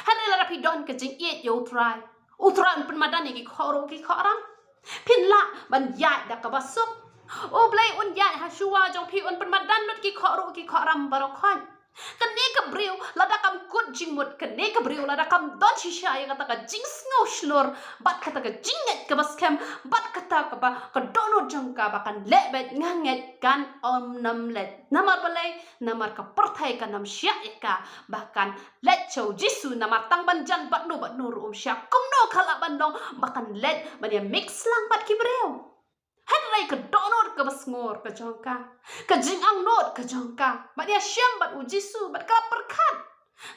Hynrei lada phi don ka jingïeit ïa U Trai, U Trai un pynmadan ïa ki khohruh ki khohram. Phin lah ban ïaid da kaba suk. U Blei un ïaid ha shuwa jong phi, un pynmadan lut ki khohruh ki khohram baroh khoit. Kane ka briew lada kam kut jingmut, kane ka briew lada kam don shisha ïa kata ka jingsngew shlur bad kata ka jingngeit kaba skhem bad kata kaba ka dohnud jong ka ba kan leh beit, nga ngeit kan ym nym leit. Namar balei? Namar ka pyrthei kan ym shah ïa ka ba kan leit sha U Jisu, namar tang ban jan bad no bad no ruh um shah. Kumno ka lah ban long ba kan leit ban ïa mix lang bad ki briew? Hynrei ka dohnud kaba sngur ka jong ka, ka jingangnud ka jong ka ban ïashem bad U Jisu, bad ka la pyrkhat,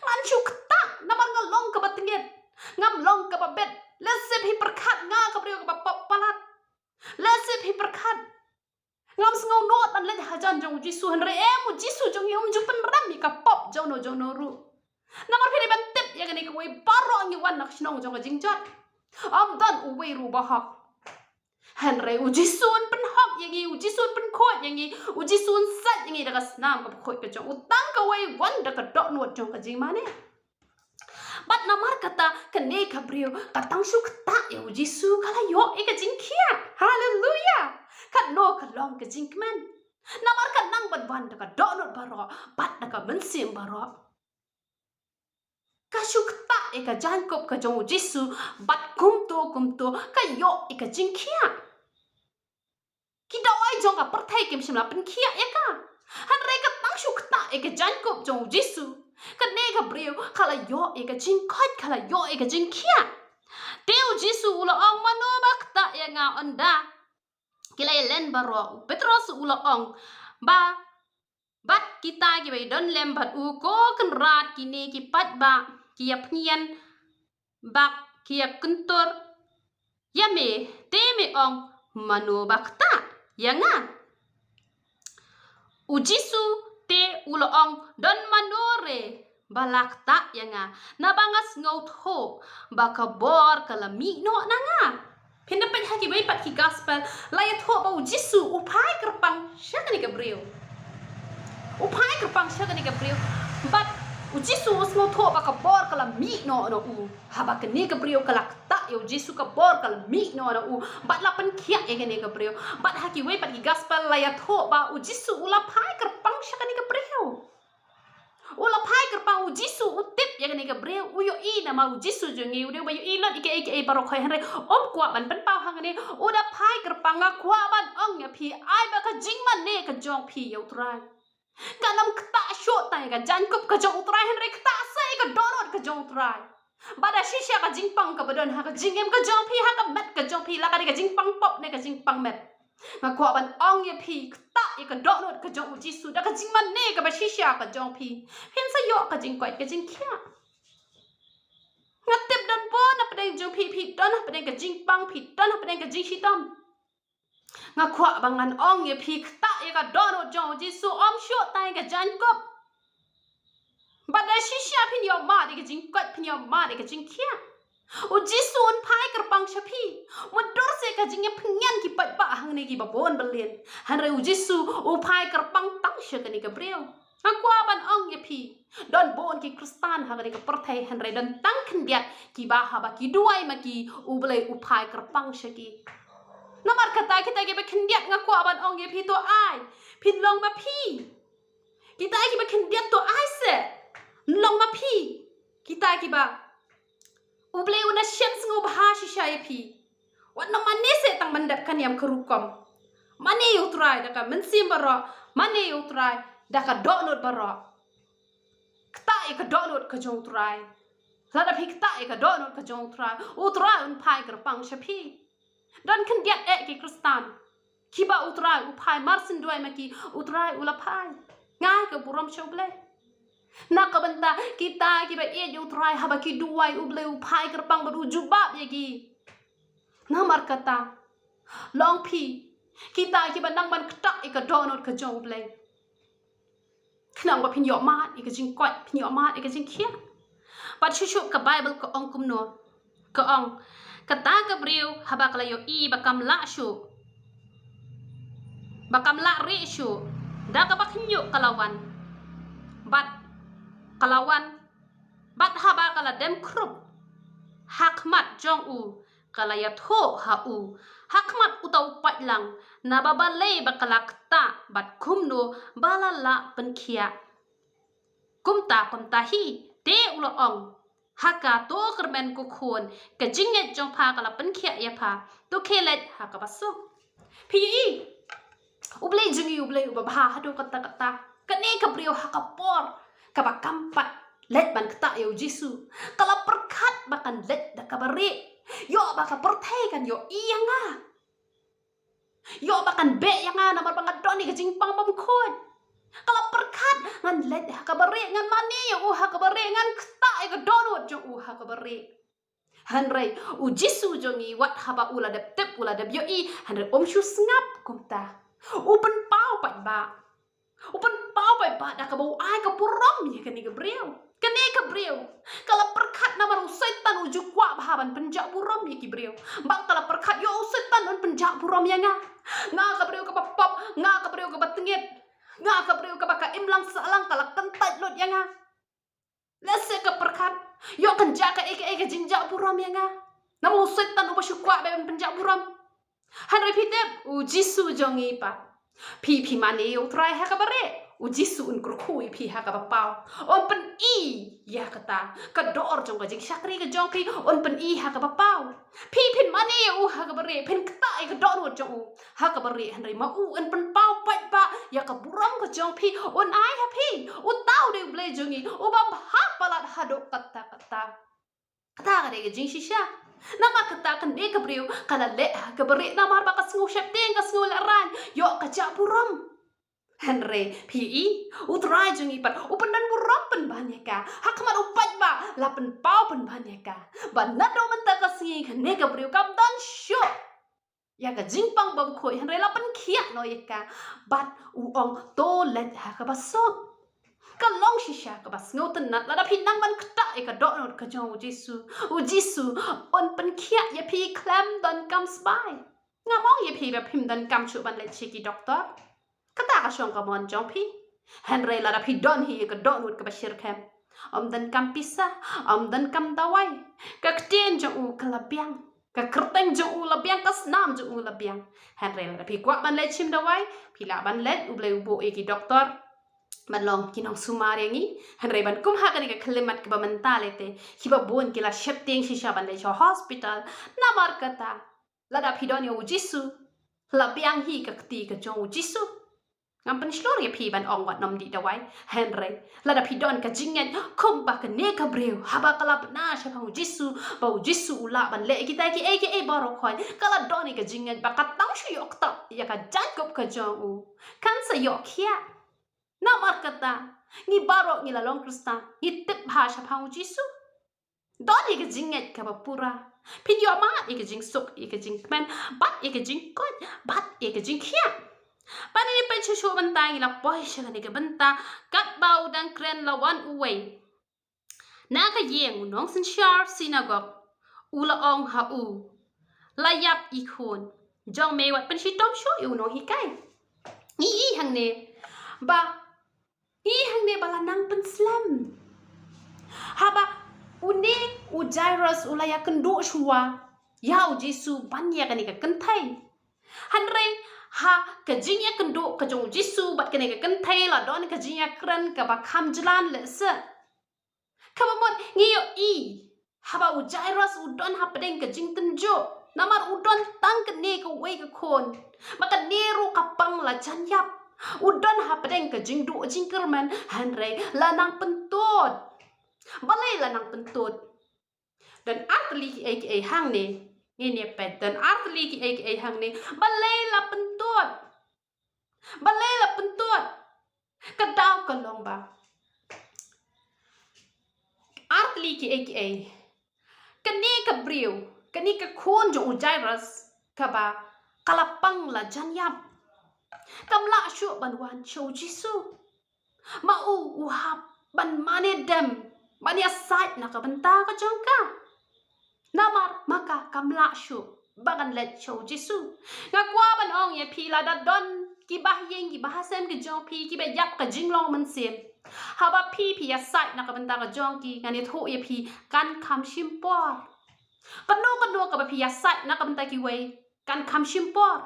ngan shu ktah namar nga long kaba tyngit, ngam long kaba bit. Lehse phi pyrkhat nga ka briew kaba pop palat. Lehse phi pyrkhat ngam sngew nud ban leit hajan jong U Jisu, hynrei em, U Jisu jong ngi um ju pynrem ïa ka pop jong no jong no ruh. Namar phi dei ban tip ïa kane kawei, baroh ngi wan na ka shnong jong ka jingjot. Ym don uwei ruh ba hok. Hynrei U Jisu un pynhok ïa ngi, U Jisu un pynkhuid ïa ngi, U Jisu un sait ïa ngi da ka snam kaba khuid ka jong u tang kawei, wan da ka dohnud jong ka jingmane. Bad namar kata kane ka briew ka tang shu ktah ïa U Jisu ka la ïoh ïa ka jingkhiah. Haleluya. Katno ka long ka jingkmen. Namar ka nang ban wan da ka dohnud baroh bad da ka mynsiem baroh. Ka shu ktah ïa ka jaiñkup ka jong U Jisu bad kumto kumto ka ïoh ïa ka jingkhiah. Ki dawai jong ka pyrthei kim shym la pynkhiah ïa ka. Hynrei ka tang shu ktah ïa ka jaiñkup jong U Jisu, kane ka briew ka la ïoh ïa ka jingkoit, ka la ïoh ïa ka jingkhiah. Te U Jisu u la ong, mano ba ktah ïa nga? Ynda ki la ïa len baroh, u Petros u la ong ba bad kita kiba ïadon lem bad u, ko Kynrad, kine ki paidbah ki ïa pynïeng bad ki ïa kyntur ïa me, te me ong mano ba ktah ïa nga? U Jisu te u la ong, don mano re ba la ktah ïa nga, naba nga sngewthuh ba ka bor ka la mih noh na nga. Phin da peit ha kiwei pat ki gospel, la ïathuh ba U Jisu u phai kyrpang sha kane ka briew. U phai kyrpang sha kane ka briew. Bad U Jisu u sngewthuh ba ka bor ka la mih noh na u. Haba kane ka briew ka la ktah ïa U Jisu, ka bor ka la mih noh na u bad la pynkhiah ïa kane ka briew. Bad ha kiwei pat ki gospel la ïathuh ba U Jisu u la phai kyrpang sha kane ka briew. U la phai kyrpang, U Jisu u tip ïa kane ka briew, u ïohi namar U Jisu jong ngi u dei uba ïohi lut ïa kiei kiei baroh khoit, hynrei um kwah ban pynpaw hangne. U da phai kyrpang, nga kwah ban ong ïa phi, ai ba ka jingmane ka jong phi ïa U Trai. Kan ym ktah shuh tang ïa ka jaiñkup ka jong U Trai, hynrei ktah sa ïa ka dohnud ka jong U Trai. Ba da shisha ka jingpang kaba don ha ka jingim ka jong phi, ha ka met ka jong phi, la ka dei ka jingpang pop ne ka jingpang met, nga kwah ban ong ïa phi, ktah ïa ka dohnud ka jong U Jisu da ka jingmane kaba shisha ka jong phi. Phin sa ïoh ka jingkoit ka jingkhiah. Nga tip don bun na pdeng jong phi, phi don na pdeng ka jingpang, phi don na pdeng ka jingshitom. Nga kwah ba ngan ong ïa phi, ktah ïa ka dohnud jong u Jisu, ym shuh tang ïa ka jaiñkup. Bad da shisha phin ïohmad ïa ka jingkoit, phin ïohmad ïa ka jingkhiah. U Jisu un phai kyrpang sha phi. Mutdur seh ka jingïapynïan ki paidbah hangne kiba bun byllian, hynrei u Jisu u phai kyrpang tang sha kane ka briew. Nga kwah ban ong ïa phi, don bun ki Khristan ha kane ka pyrthei, hynrei don tang khyndiat kiba haba ki duwai ma ki, U Blei u phai kyrpang sha ki. Namar kata kita kiba khyndiat, nga kwah ban ong ïa phi, to ai, phin long ma phi. Kita kiba khyndiat, to ai seh, long ma phi. Kita kiba U Blei un da shem sngewbha shisha ïa phi. Wat nym mane seh tang ban dep ka niam ka rukom. Mane ïa U Trai da ka mynsiem baroh, mane ïa U Trai da ka dohnud baroh. Ktah ïa ka dohnud ka jong U Trai. Lada phi ktah ïa ka dohnud ka jong U Trai, U Trai un phai kyrpang sha phi. Don khyndiat eh ki Khristan kiba U Trai u phai, mar shen duwai ma ki, U Trai u la phai. Ngai ka burom sha U Blei. Na ka bynta kita kiba ïeit ïa U Trai, haba ki duwai, U Blei u phai kyrpang bad u jubab ïa ki. Namar kata, long phi kita kiba nang ban ktah ïa ka dohnud ka jong U Blei. Khnang ba phin ïohmad ïa ka jingkoit, phin ïohmad ïa ka jingkhiah. Bad shuh shuh ka Baibl ka ong kumno? Ka ong, kata ka briew haba ka la ïohi ba kam lah shuh, ba kam lah rieh shuh, da kaba khynñiuh ka la wan. Bad ka la wan, bad haba ka la dem khrup ha khmat jong u, ka la ïathuh ha u ha khmat uta u paidlang, naba balei ba ka la ktah bad kumno ba la lah pynkhiah. Kumta kumta hi te u la ong ha ka, to kyrmen ko khun, ka jingngeit jong pha ka la pynkhiah ïa pha, to khie leit ha kaba suk. Phi ïohi, U Blei jong ngi U Blei uba bha haduh katta katta. Kane ka briew ha ka por kaba kam pat leit ban ktah ïa u Jisu, ka la pyrkhat ba kan leit da kaba rieh. Ïoh ba ka pyrthei kan ïohi ïa nga. Ïoh ba kan beh ïa nga namar ba nga don ïa ka jingpang bymkhuid. Ka la pyrkhat, ngan leit ha kaba rieh, ngan mane ïa u ha kaba rieh, ngan ktah ïa ka dohnud jong u ha kaba rieh. Hynrei u Jisu jong ngi, wat haba u la dep tip, u la dep ïohi, hynrei um shu sngap kumta. U pynpaw paidbah. U pynpaw paidbah da kaba u ai ka burom ïa kane ka briew. Kane ka briew ka la pyrkhat namar u Soitan u ju kwah bha ban pynjah burom ïa ki briew. Bad ka la pyrkhat, ïoh u Soitan un pynjah burom ïa nga. Nga ka briew kaba pop, nga ka briew kaba tngit, nga ka briew kaba ka imlang sahlang, ka la kyntait lut ïa nga. Lehse ka pyrkhat, ïoh kan jia kaei kaei ka jingjah burom ïa nga. Namar u Soitan uba shu kwah ban pynjah burom. Hynrei phi tip, u Jisu jong ngi pat, phi, phi mane ïa u Trai ha kaba rieh, u Jisu un kyrkhu ïa phi ha kaba paw. Un pyni ïa kata ka dor jong ka jingshakri ka jong phi, un pyni ha kaba paw. Phi phin mane ïa u ha kaba rieh, phin ktah ïa ka dohnud jong u ha kaba rieh, hynrei ma u un pynpaw paidbah ïa ka burom ka jong phi, un ai ha phi. Uta u dei U Blei jong ngi uba bha palat haduh katta katta. Kata ka dei ka jingshisha. Namar kata kane ka briew ka la leh ha kaba rieh namar ba ka sngew sheptieng, ka sngew lehraiñ, ïoh ka jah burom. Hynrei phi ïohi, u Trai jong ngi pat u pyndon burom pynban ïa ka ha khmat u paidbah, la pynpaw pynban ïa ka. Bad naduh mynta ka sngi kane ka briew kam don shuh ïa ka jingpang bymkhuid, hynrei la pynkhiah noh ïa ka. Bad u ong, to leit ha kaba suk. Ka long shisha kaba sngewtynnat lada phi nang ban ktah ïa ka dohnud ka jong u Jisu. U Jisu un pynkhiah ïa phi khlem donkam sbai. Ngam ong ïa phi ba phim donkam shuh ban leit sha ki doktor. Kata ka shong ka mon jong phi. Hynrei lada phi don hi ïa ka dohnud kaba shyrkhei, ym donkam pisa, ym donkam dawai. Ka ktien jong u ka la biang, ka kyrteng jong u la biang, ka snam jong u la biang. Hynrei lada phi kwah ban leit shim dawai, phi lah ban leit, U Blei u buh ïa ki doktor ban long ki nongsumar ïa ngi. Hynrei ban kum ha kane ka khyllipmat kaba mynta lei te, kiba bun ki la sheptieng shisha ban leit sha hospital. Namar kata, lada phi don ïa u Jisu, la biang hi ka kti ka jong u Jisu. Ngam pynshlur ïa phi ban ong wat nym dih dawai. Hynrei lada phi don ka jingngeit kumba kane ka briew, haba ka la bna shaphang u Jisu, ba u Jisu u lah ban leh kita kiei kiei baroh khoit, ka la don ïa ka jingngeit ba ka tang shu ïoh ktah ïa ka jaiñkup ka jong u, kan sa ïoh khiah. Namar kata, ngi baroh ngi la long Khristan, ngi tip bha shaphang u Jisu. Don ïa ka jingngeit kaba pura. Phin ïoh map ïa ka jingsuk, ïa ka jingkmen, bad ïa ka jingkoit, bad ïa ka jingkhiah. Bad ngi peit shuh shuh mynta ngi la poi sha kane ka bynta, katba u dang kren la wan uwei na ka ïing, u nongsynshar synagog, u la ong ha u, la ïap i khun jong me, wat pynshitom shuh ïa u nonghikai. Ngi i hangne ba, i hangne ba la nang pynslem. Haba une u Jairus u la ïakynduh shuwa ïa u Jisu ban ïa kane ka kynthei. Hynrei ha ka jingïakynduh ka jong u Jisu bad kane ka kynthei la don ka jingïakren kaba kham jlan lehse. Kaba mut ngi ïohi haba u Jairus u don hapdeng ka jingtynjuh, namar u don tang kane kawei ka khun, ma kane ruh ka pang la jan ïap. U don hapdeng ka jingduh jingkyrmen, hynrei la nang pyntud. Balei la nang pyntud? Don artylli kiei kiei hangne. Ngin ïa peit, don artylli kiei kiei hangne. Balei la pyntud? Balei la pyntud? Ka daw ka long ba, artylli kiei kiei, kane ka briew, kane ka khun jong u Jairus, kaba ka la pang la jan ïap, kam lah shuh ban wan sha u Jisu. Ma u, u hap ban mane dem ban ïasaid na ka bynta ka jong ka. Namar ma ka kam lah shuh ba kan leit sha u Jisu. Nga kwah ban ong ïa phi, lada don kiba ha ïing kiba ha sem ki jong phi kiba ïap ka jinglong mynsiem, haba phi phi ïasaid na ka bynta ka jong ki, ngan ïathuh ïa phi, kan kham shim por. Kano kano kaba phi ïasaid na ka bynta kiwei, kan kham shim por.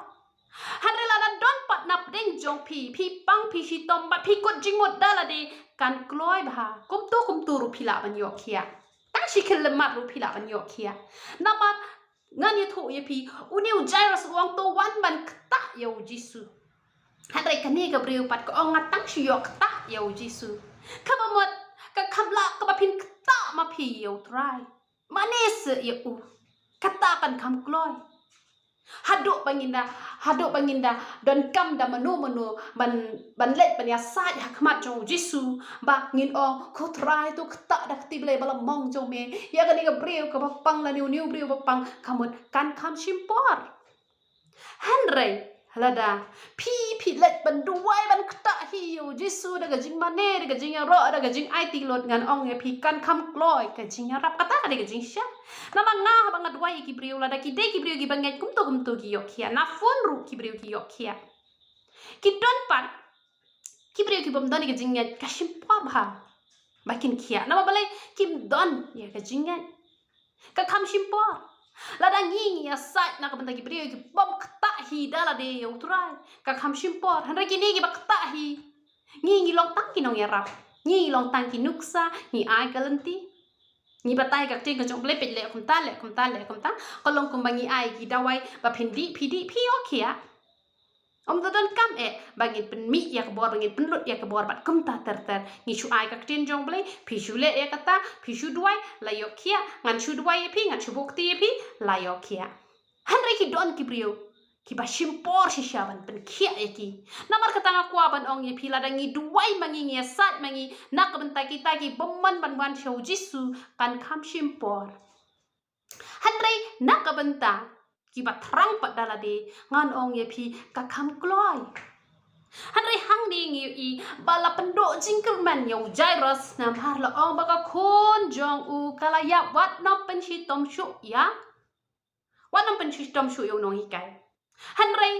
Hynrei lada don pat napdeng jong phi, phi pang phi shitom bad phi kut jingmut da lade, kan kloi bha. Kumto kumto ruh phi lah ban ïoh khiah. Tang shi khyllipmat ruh phi lah ban ïoh khiah. Namar ngan ïathuh ïa phi, une u Jairus u ong to wan ban ktah ïa u Jisu. Hynrei kane ka briew pat ka ong nga tang shu ïoh ktah ïa u Jisu. Kaba mut, ka kham lah kaba phin ktah ma phi ïa u Trai. Mane seh ïa u. Kata kan kham kloi. Haduh ba ngin da, haduh ba ngin da donkam da mano mano ban, ban leit ban ïasaid ha khmat jong u Jisu, ba ngin ong, ko Trai, to ktah da ka kti Blei ba la mong jong me ïa kane ka briew kaba pang lane une u briew ba pang, ka mut kan kham shim por. Hynrei lada phi phi leit ban duwai ban ktah hi ïa u Jisu da ka jingmane, da ka jingïaroh, da ka jingaiti lut, ngan ong ïa phi, kan kham kloi ka jingïarap. Kata ka dei ka jingshisha. Namar nga haba nga duwai ïa ki briew, lada ki dei ki briew kiba ngeit, kumto kumto ki ïoh khiah. Na phone ruh ki briew ki ïoh khiah. Ki don pat ki briew ki bym don ïa ka jingngeit, ka shim por bha ba kin khiah. Namar balei? Kim don ïa ka jingngeit. Ka kham shim por. Lada ngi ngi ïasaid na ka bynta ki briew ki bym ktah hi da lade ïa u Trai, ka kham shim por. Hynrei kine kiba ktah hi, ngi ngi long tang ki nongïarap. Ngi ngi long tang ki nuksa, ngi ai ka lynti. Ngi batai ka ktien ka jong U Blei, peit, leh kumta, leh kumta, leh kumta. Ka long kumba ngi ai ki dawai ba phin dih, phi dih, phi ïoh khiah. Ym da donkam eh ba ngin pynmih ïa ka bor, ba ngin pynlut ïa ka bor bad kumta ter ter. Ngi shu ai ka ktien jong U Blei, phi shu leh ïa kata, phi shu duwai, la ïoh khiah. Ngan shu duwai ïa phi, ngan shu buh kti ïa phi, la ïoh khiah. Hynrei ki don ki briew kiba shim por shisha ban pynkhiah ïa ki. Namar kata nga kwah ban ong ïa phi, lada ngi duwai ma ngi, ngi ïasaid ma ngi na ka bynta kita ki bym mon ban wan sha u Jisu, kan kham shim por. Hynrei na ka bynta kiba thrang pat da lade, ngan ong ïa phi, ka kham kloi. Hynrei hangne ngi ïohi ba la pynduh jingkyrmen ïa u Jairus, namar la ong ba ka khun jong u ka la ïap, wat nym pynshitom shuh ïa, wat nym pynshitom shuh ïa u nonghikai. Hynrei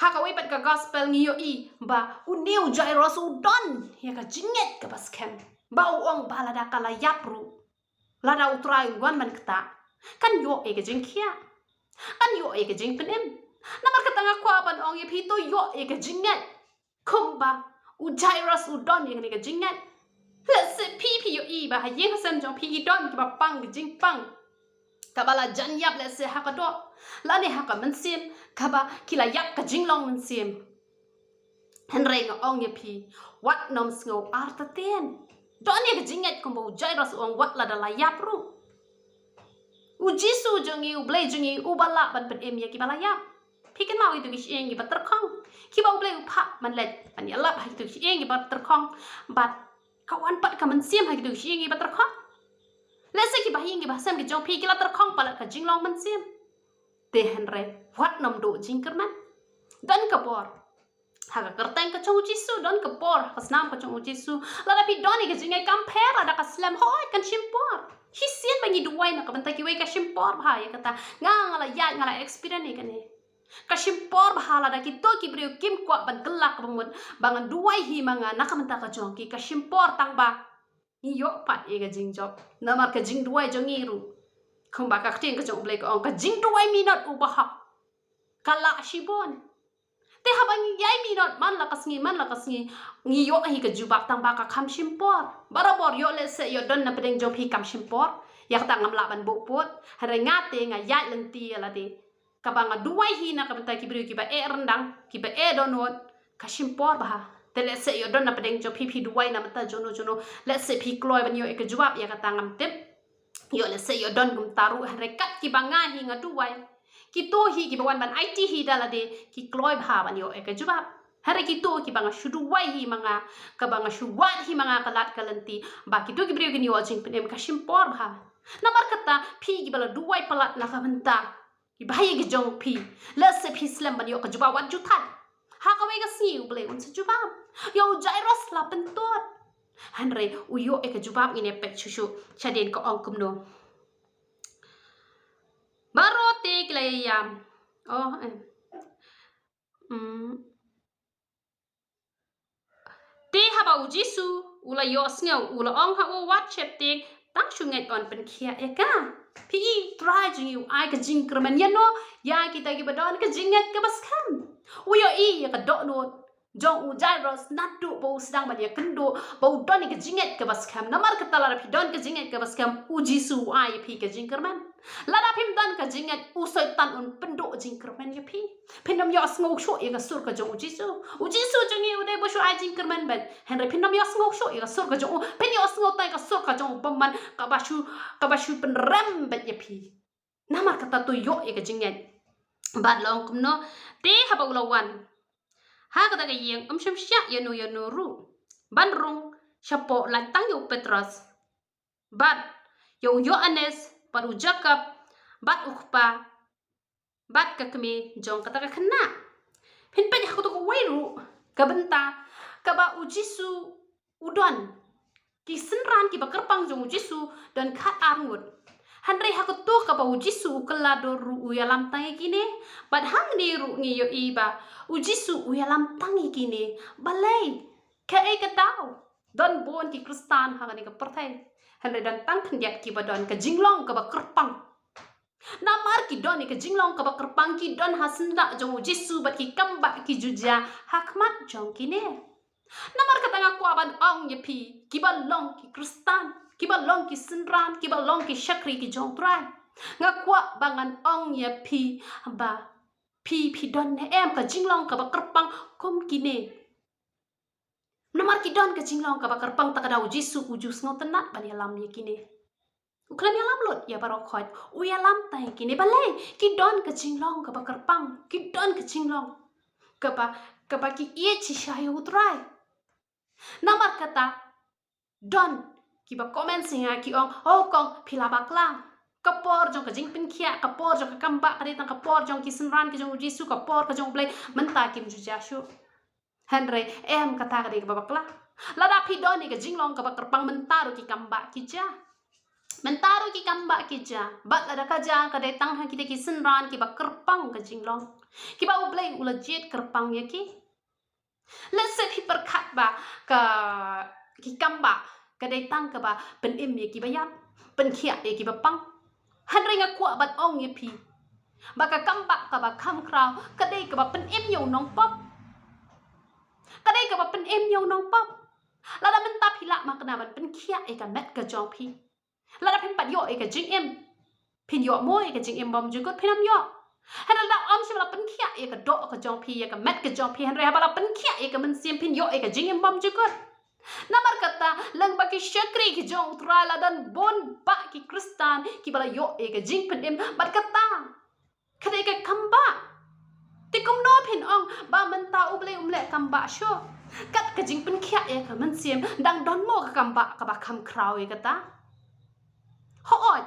ha kawei pat ka gospel ngi ïohi ba une u Jairus u don ïa ka jingngeit kaba skhem, ba u ong ba lada ka la ïap ruh, lada u Trai un wan ban ktah, kan ïoh ïa ka jingkhiah, kan ïoh ïa ka jingpynim. Namar kata nga kwah ban ong ïa phi, to ïoh ïa ka jingngeit kumba u Jairus u don ïa kane ka jingngeit. Lehse phi phi ïohi ba ha ïing ha sem jong phi ki don kiba pang ka jingpang kaba la jan ïap, lehse ha ka doh lane ha ka mynsiem, kaba ki la ïap ka jinglong mynsiem. Hynrei nga ong ïa phi, wat nym sngew artatien. Don ïa ka jingngeit kumba u Jairus u ong, wat lada la ïap ruh, u Jisu jong ngi, U Blei jong ngi, uba lah ban pynim ïa kiba la ïap. Phi kynmaw kito ki shyieng kiba tyrkhong, kiba U Blei u phah ban leit ban ïalap ha kito ki shyieng kiba tyrkhong, bad ka wan pat ka mynsiem ha kito ki shyieng kiba tyrkhong. Lehse kiba ha ïing kiba ha sem ki jong phi ki la tyrkhong palat ka jinglong mynsiem. Te hynrei wat nym duh jingkyrmen. Don ka por ha ka kyrteng ka jong u Jisu, don ka por ha ka snam ka jong u Jisu. Lada phi don ïa ka jingïaid kam pher lada ka slem, hooid kan shim por. Shisien ba ngi duwai na ka bynta kiwei ka shim por bha ïa kata. Nga nga la ïaid, nga la experience ïa kane. Ka shim por bha lada kito ki briew kim kwah ban kylla ka bamut ba ngan duwai hi ma nga na ka bynta ka jong ki, ka shim por tang ba ngi ïoh pat ïa ka jingjop. Namar ka jingduwai jong ngi ruh, kumba ka ktien ka jong U Blei ka ong, ka jingduwai minot u bahok ka lah shibun. Te haba ngi ïai minot man la ka sngi, man la ka sngi, ngi ïoh hi ka jubab tang ba ka kham shim por. Barabor ïoh lehse ïoh don na pdeng jong phi kam shim por. Ïa kata ngam lah ban buh pud. Hynrei nga te nga ïaid lynti ïa lade. Kaba nga duwai hi na ka bynta ki briew kiba eh ryndang, kiba eh dohnud, ka shim por bha. Te lehse ïoh don na pdeng jong phi, phi duwai na bynta jono jono, lehse phi kloi ban ïoh ïa ka jubab ïa kata ngam tip. Ïoh lehse ïoh don kumta ruh, hynrei kat kiba nga hi nga duwai, kito hi kiba wan ban aiti hi da lade ki kloi bha ban ïoh ïa ka jubab. Hynrei kito kiba nga shu duwai hi ma nga, kaba nga shu wad hi ma nga ka lad ka lynti ba kito ki briew kin ïoh jingpynim, ka shim por bha. Namar kata phi kiba la duwai palat na ka bynta kiba ha ïing ki jong phi, lehse phi slem ban ïoh ka jubab, wat ju thait. Ha kawei ka sngi U Blei un sa jubab. Ïa u Jairus la pyntud, hynrei u ïoh ïa ka jubab. Ngin ïa peit shuh shuh shadien ka ong kumno. Baroh te ki la ïam. Oh, eh. Mm. Te haba u Jisu u la ïohsngew, u la ong ha u, wat sheptieng, tang shu ngeit, yn pynkhiah ïa ka. Phi i, Trai jong ngi u ai ka jingkyrmen ïano ïa kita kiba don ka jingngeit kaba skhem. U ïohi ïa ka dohnud jong u Jairus naduh ba u sdang ban ïakynduh, ba u don ïa ka jingngeit kaba skhem. Namar kata lada phi don ka jingngeit kaba skhem, u Jisu u ai ïa phi ka jingkyrmen. Lada phim don ka jingngeit, u Soitan un pynduh jingkyrmen ïa phi. Phin ym ïohsngew shuh ïa ka sur ka jong u Jisu. U Jisu jong ngi u dei ba shu ai jingkyrmen beit. Hynrei phin ym ïohsngew shuh ïa ka sur ka jong u. Phin ïohsngew tang ïa ka sur ka jong u bymman, kaba shu, kaba shu pynrem beit ïa phi. Namar kata to ïoh ïa ka jingngeit. Bad la ong kumno, te haba u la wan ha kata ka ïing, ym shym shah ïano ïano ruh ban rung shapoh, lait tang ïa u Petros, bad ïa u Ïoannis, bad u Jakob, bad u kpa, bad ka kmie jong kata ka khynnah. Phin peit ha kato kawei ruh ka bynta kaba u Jisu u don. Ki synran kiba kyrpang jong u Jisu don khatar ngut. Hynrei ha kato kaba u Jisu u kylla dur ruh u ïalam tang ïa kine. Bad hangne ruh ngi ïohi ba u Jisu u ïalam tang ïa kine. Balei? Kaei ka daw? Don bun ki Khristan ha kane ka pyrthei, hynrei don tang khyndiat kiba don ka jinglong kaba kyrpang. Namar ki don ïa ka jinglong kaba kyrpang, ki don ha syndah jong u Jisu bad ki kam bah ki ju jia ha khmat jong kine. Namar kata nga kwah ban ong ïa phi kiba long ki Khristan, kiba long ki synran, kiba long ki shakri ki jong u Trai. Nga kwah ba ngan ong ïa phi ba phi, phi don ne em ka jinglong kaba kyrpang kum kine? Namar ki don ka jinglong kaba kyrpang, ta ka daw u Jisu u ju sngewtynnat ban ïalam ïa kine. U khlem ïalam lut ïa baroh khoit, u ïalam tang ïa kine. Balei? Ki don ka jinglong kaba kyrpang, ki don ka jinglong kaba, kaba ki ïeit shisha ïa u Trai. Namar kata don kiba comment sha nga ki ong, "Oh kong, phi la bakla. Ka por jong ka jingpynkhiah, ka por jong ka kam bah ka dei tang ka por jong ki synran ki jong u Jisu, ka por ka jong u Blei, mynta kim ju jia shuh." Hynrei em kata ka dei kaba bakla. Lada phi don ïa ka jinglong kaba kyrpang, mynta ruh ki kam bah ki jia. Mynta ruh ki kam bah ki jia. Bad lada ka jia ka dei tang ha kita ki synran kiba kyrpang ka jinglong, kiba u Blei u la jied kyrpang ïa ki. Lehse phi pyrkhat ba ka, ki kam bah ka dei tang kaba pynim ïa kiba ïap, pynkhiah ïa kiba pang. Hynrei nga kwah ban ong ïa phi ba ka kam bah kaba kham khraw ka dei kaba pynim ïa u nongpop. Ka dei kaba pynim ïa u nongpop. Lada mynta phi lah ma kane ban pynkhiah ïa ka met ka jong phi, lada phim pat ïoh ïa ka jingim, phin ïoh mo ïa ka jingim bymjukut? Phin ym ïoh. Hynrei lada ym shym la pynkhiah ïa ka doh ka jong phi, ïa ka met ka jong phi, hynrei haba la pynkhiah ïa ka mynsiem, phin ïoh ïa ka jingim bymjukut. Namar kata, lyngba ki shakri ki jong u Trai la don bun bah ki Khristan kiba la ïoh ïa ka jingpynim bad kata ka dei ka kam bah. Te kumno phin ong ba mynta u Blei um leh kam bah shuh? Kat ka jingpynkhiah ïa ka mynsiem, dang don mo ka kam bah kaba kham khraw ïa kata? Hooid,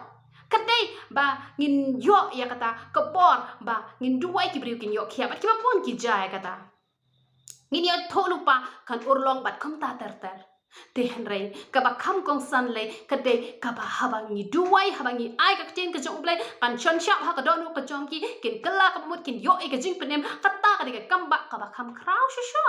ka dei ba ngin ïoh ïa kata ka por ba ngin duwai ki briew kin ïoh khiah bad kiba bun ki jia ïa kata. Ngin ïathuh lypa kan urlong bad kumta ter ter. Te hynrei kaba kham kongsan lei ka dei kaba haba ngi duwai, haba ngi ai ka ktien ka jong U Blei, kan shon shap ha ka dohnud ka jong ki, kin kylla kaba mut, kin ïoh ïa ka jingpynim. Kata ka dei ka kambah kaba kham khraw shisha.